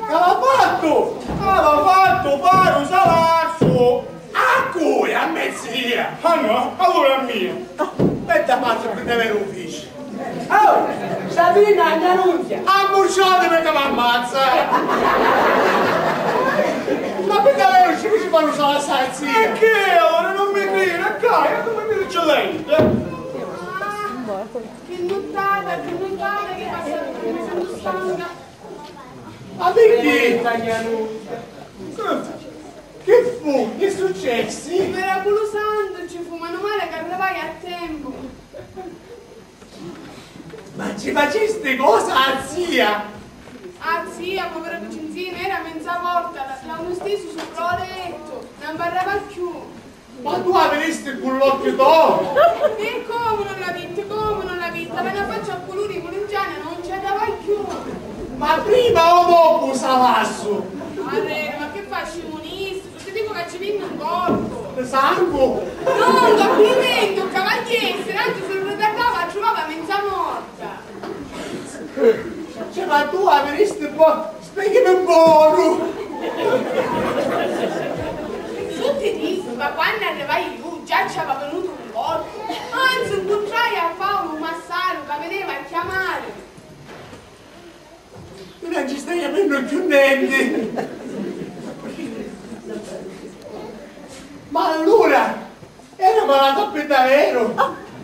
C'aveva fattu! Aveva fattu fari u salazzu! A cui? A me zia! Ah no? Allura a mia! Aspetta, pazzu, pi daveru u fici! Oh! Sabrina, a gnanunzia! Ammucciatimi ca m'ammazza! Ma pi daveru ci fici fari u salazzu a zia? E che? Allura non mi cridi? E cai, e come mi dici lei? Ah, che nuttata, che nuttata che passata, mi sento stanca. Ma perché? Che fu? Che successi? Miraculusantu ci fu, menu male che arrivai a tempu. Ma ci facisti cosa a zia? A zia, povera Vincenzina, era menza morta, la, la, lu stisu supra u lettu, non parlava più. Ma tu la vidisti cu l'occhi to? E comu non la vitti, comu non la vitti? Aveva na faccia a culuri di mulingiana, non ci andava più. Ma prima o dopu u salassu? Arreri, ma che fa, scimunisti? Ti dicu ca ci vinni un colpu. Sangu? No, un colpu di ventu, cavalieri, anzi, si lu ritardava, la truvava menza morta. Cioè, ma tu la vidisti po-, spieghimi un pocu. Su ti dissi, ma quannu arrivai iu, già ci aveva vinutu un colpu. Anzi, ncuntrai a Paulu, u massaru, ca mi deva a chiamari. Tu non ci stai capendo più niente. Ma allora era malata per davvero?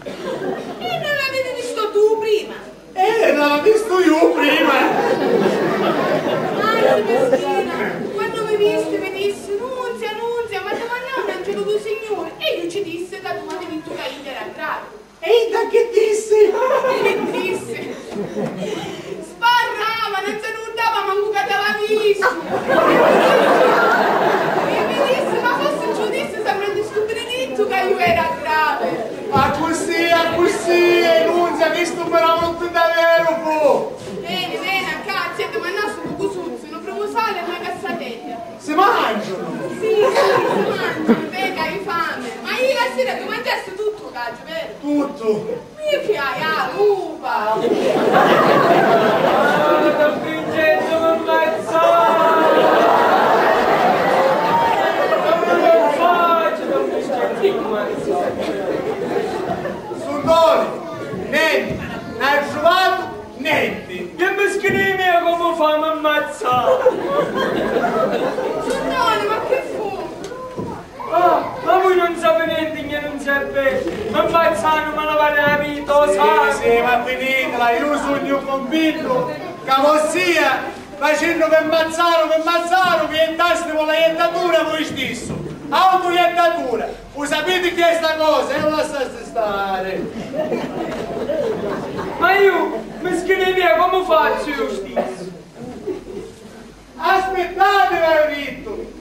E non l'avevi visto tu prima? Eh, l'avevo visto io prima. Anzi, mischina, quando mi visti mi dissi: "Nunzia, Nunzia, ma ti mannau un angelu du Signuri." E io ci dissi ca tu m'avi dittu ca idda era gravi. E idda chi dissi? Chi dissi? Sparrava, non si nurdava mancu ca t'aveva vistu. E mi dissi: "Ma forsi ci u dissi sempri a stu binidiettu ca iu era gravi." Accussì, accussì, Nunzia, chistu mi l'ha dettu davvero, fu. Veni, veni, a casa, ti mannassi un cucusuzzu, un primusale e una cassatedda. Si mangianu? Sì, sì, si mangianu, vedi, hai fame. Ma ieri sera tu mangiasti tuttu, caciu, vero? Tuttu. Chi hai, a lupa? Don Vincenzo, mi ammazza! Don Vincenzo, mi ammazza! Sundori, nenti, non hai trovato niente. Che mischini mia, come fa, mi ammazza! Sundori, ma che fu? Ah, ma vui non sapete niente, gnà non sapete. Mi ammazzanu, ma lavare la vita, lo sai. Sì, sì, ma finitela, io sugnu convintu ca vossia, facennu vi ammazzanu, vi ammazzanu, vi jettasti con la jettatura voi stissu. Autojettatura. U sapiti chi è sta cosa? E lassasti stari. Ma io, mischini mia, come faccio io stissu? Aspittatemi, haiu dittu!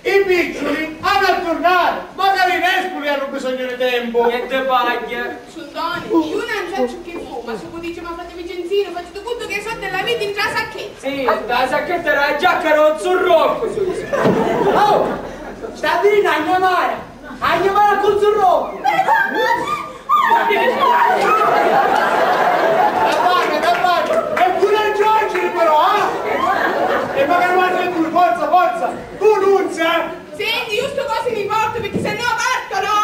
I picciuli hannu a turnari, macari i nespuli hannu bisognu di tempu! E di pagghia! Sundoni, iu non sacciu chi fu, ma si u dici a me frati Vincenzinu, faciti cuntu ca i soddi l'aviti ntra sacchezza! Sì, sta sacchetta dâ giacca dô zu Roccu, su. Oh! Sta vinu a gna mara! A gna mara cu zu Roccu! Tabbacca, tabbacca! E puru a giunciri però, eh! E magari guarda tu, forza, forza! Tu nun sai! Senti, iu stu cosi mi portu, picchì sennò partu, no?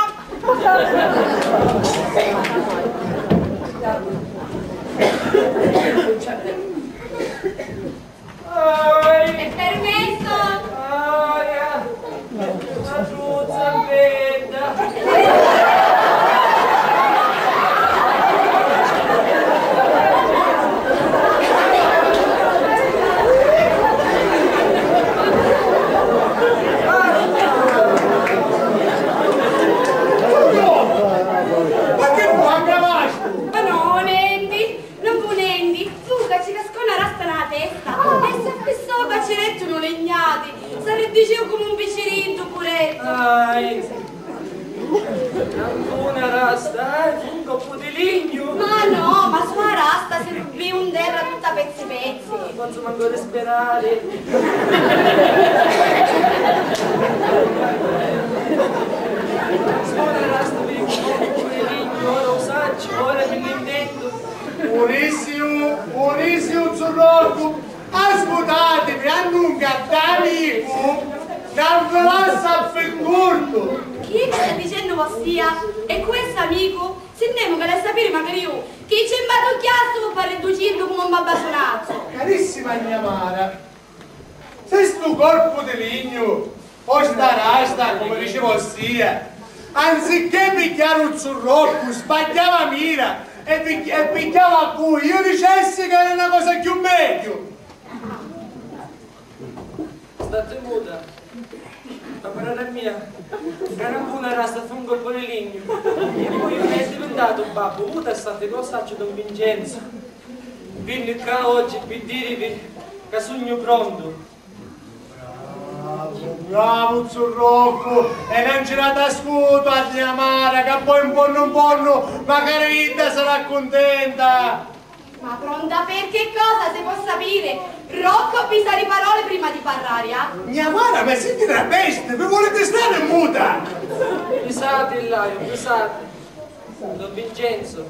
È permesso? Aia! La truzza bedda! Ma che fu, aggravasti? Ma no, nenti, non fu nenti, fu ca ci cascò na rasta nâ testa e s'affissò ca ci detti nu lignati, s'arriddicìu comu un picciriddu, pureddu. Ai, non fu na rasta, eh, fu un coppu di lignu. Ma no, ma sua rasta si rubbìu 'n terra tutta pezzi pezzi. Sì, pozzu mancu respirari. Scusa, rasta, mi ricordo pure io, ora u sacciu, ora mi n'inventu. Purìssimu, purìssimu, zu Roccu, ascutatimi, annunca dd'amicu non vi lassa a fincurtu. Chi è ca sta dicennu vossia? E cu è st'amicu? Sintemu ca l'hai sapiri macari iu. Chi ci mbatugghiastu, parriddu ciddu comu un babbasunazzu! Carissima gnamara, si stu corpu di lignu o sta rasta, comu dici vossia, anzichè pigghiari u zu Roccu, sbagghiava mira e pi-, e pigghiava a vui, iu dicessi ca era na cosa cchiù megghiu. Stati muta, ammarata mia, ca non fu na rasta, fu un corpu di lignu. E poi iu è divintatu babbu, muta stati, lo sacciu, don Vincenzo. Vinni ccà oggi pi dirivi ca sugnu prontu. Bravu, bravu, zu Roccu, e non ci dati ascutu a tia mara, ca poi un ponnu un ponnu, macari idda sarà cuntenta. Ma pronta per che cosa, se può sapere? Rocco, pisa li parole prima di parrari, ah? Gnamara, ma siti na pesti, vi vuliti stari muta? Pisati, Laiu, pisati. Don Vincenzo,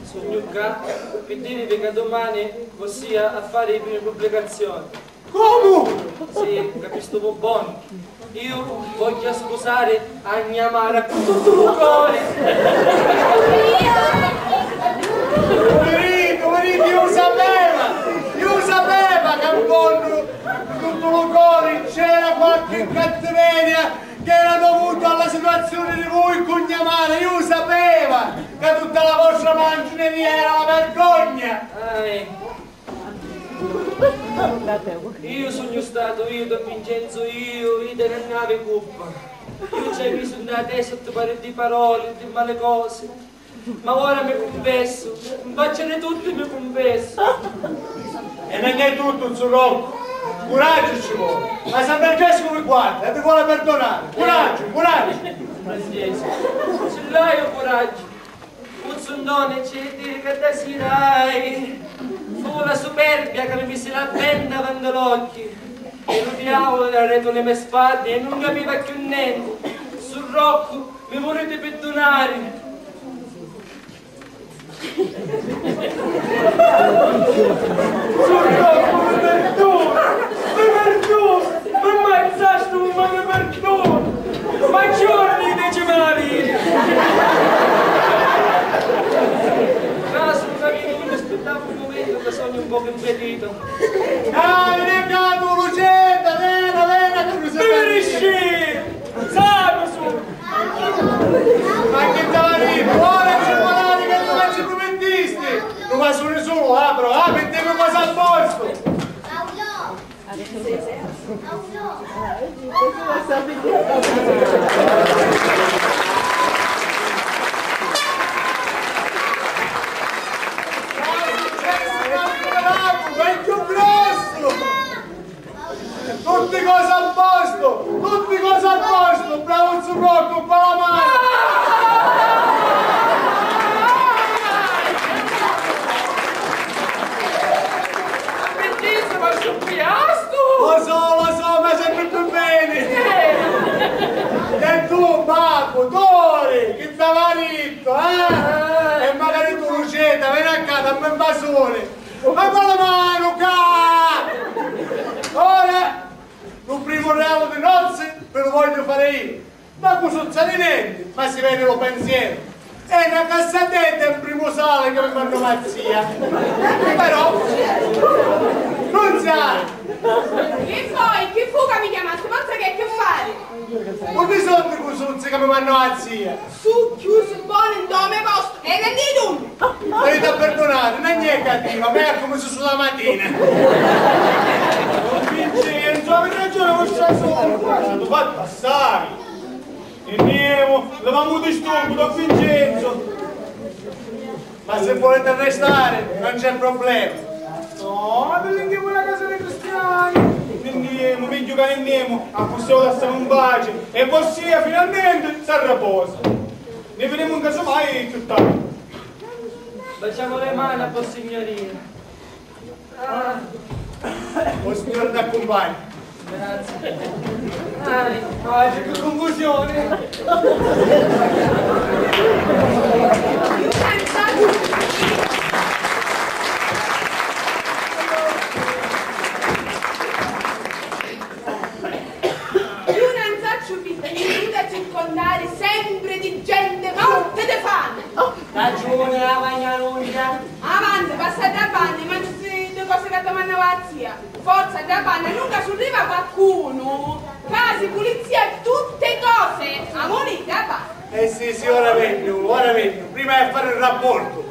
sugnu ccà pi dirivi ca dumani vossia a fari i primi pubblicazioni. Comu? Sì, capistu bonu. Iu vogghiu spusari a gnamara cu tuttu lu cori. Puvirinu, puvirinu, iu sapeva, iu sapeva ca 'n fonnu cu tuttu lu cori c'era qualchi cattiveria che era dovuta alla situazioni di vui cu gnamara, iu sapeva ca tutta la vostra mancineria era la vergogna. Ai. Iu sugnu statu iu, don Vincenzo, iu, idda non havi cuppa. Iu ci hai misu nta la testa tutti pari di paroli, di mali cosi. Ma ora mi cunfessu, in faccia di tutti mi cunfessu. E non è tutto, zu Roccu. Curaggio ci vuole. Ma San Francesco vi guarda e vi vuole perdonare. Curaggio, curaggio. Francesco, ci l'hai u curaggio. Puzzundone, c'è di diri ca dda sirai. Fu la superbia ca mi misi la benda davanti l'occhi. E lu diavolo era arretu li me spalli e non capiva più niente. Su Rocco, mi volete perdonare? Su Rocco, mi perdona, mi perdona, mi ammazzaste un male perdona. Ma giorni di decimali! Casu, capito, mi aspettavo un momento che sono un poco impedito. Dai, veni ccà tu, Lucetta, vena, vena, che mi... Beverisci! Sanu su! Ma che t'avrei buona giornata che tu non ci promettisti! Non va su nessuno, ah, però, ah, mettiamo cosa a posto! Tutti cose a posto! Tutti cose a posto! Bravo zu Rocco, brava mano! Lo so, lo so, ma sempri più beni! E tu, babbu, Tori, chi t'aveva dittu, eh? E magari tu, Lucetta, veni a casa, dammi un vasuni! Ma quale manu, ca? Ora, lu primu regalu di nozzi vi lu vogghiu fari iu. Ma cu succedi nenti, ma si vedi lu pinseri. E na cassaddedda in primu sali ca mi mannò a zia. Però, nun si havi. E poi, chi fu ca mi chiamasti? Forza chi hai a che fari? Cu di soddi cu suzzi ca mi mannò a zia? Su chiusu bonu ntô me postu e nenti di dunni. Aviti a pirdunari, non è cattiva, ma è come se sulla mattina. Don Vincenzo, aviti ragioni vostra sora. L'hanno fatto assai. Andiamo, levamu disturbu, don Vincenzo. Ma se volete restare, non c'è problema. No, ma perché voi la casa dei cristiani? Andiamo, meglio che andiamo, a così lo lasciamo in pace. E vossia finalmente si riposa. Ne vedremo casomai più tardi. Baciamo le mani a Vossignoria. Ah. O Signore t'accumpagni. Grazie. Ai, ai, che confusione. Iu non sacciu picchì mi circondari sempri di genti morti di fami. Ragiuni, la Vagnarughia. Avanti, passati avanti, ma ci sti dui cosi ca domannava a zia. Forza, da panna, nunca ci arriva qualcuno, casi, pulizia e tutte cose, amore, da panna. Eh sì, sì, ora vengo, ora vengo. Prima è fare il rapporto.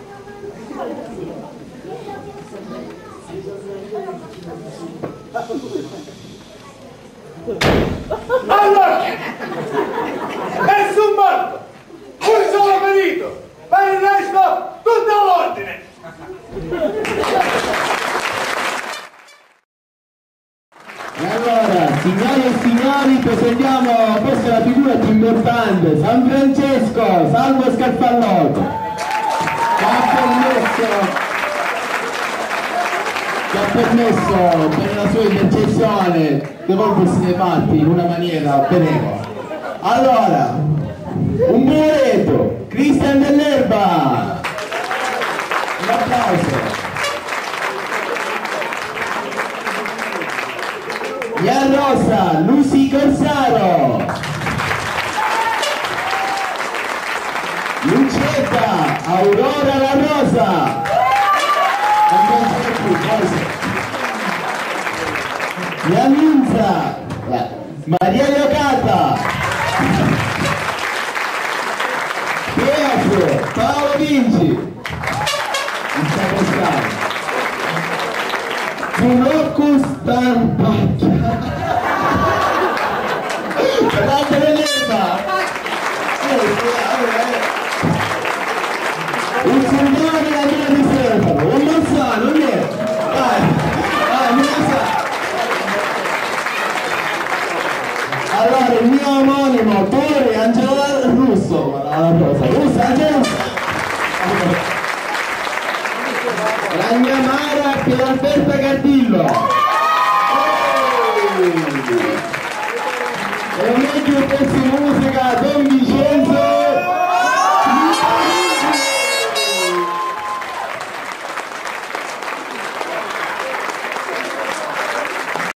Allora, nessun morto, un solo ferito, per il resto tutto all'ordine. E allora, signore e signori, presentiamo questa è la figura più importante, San Francesco, salvo Scarfalloto, che ha permesso, che ha permesso per la sua intercessione d'evolversi nei fatti in una maniera benevola. Allora, un poveretto, Cristian Dell'Erba! Un applauso. Jan Rosa, Lucy Corsaro. Lucetta, Aurora La Rosa. Jan Minza, Maria Leocata. Pietro, Paolo Vinci. Sta pensando. Rocco Stampacchia. Guardate l'erba. Eh, eh, eh. Un signore a via di Stefano, un Mazzano, non è? Dai, dai, mi sa. Allora, il mio omonimo, Tore Angelo Russo, ma la Rosa Russo, Angelo Russo.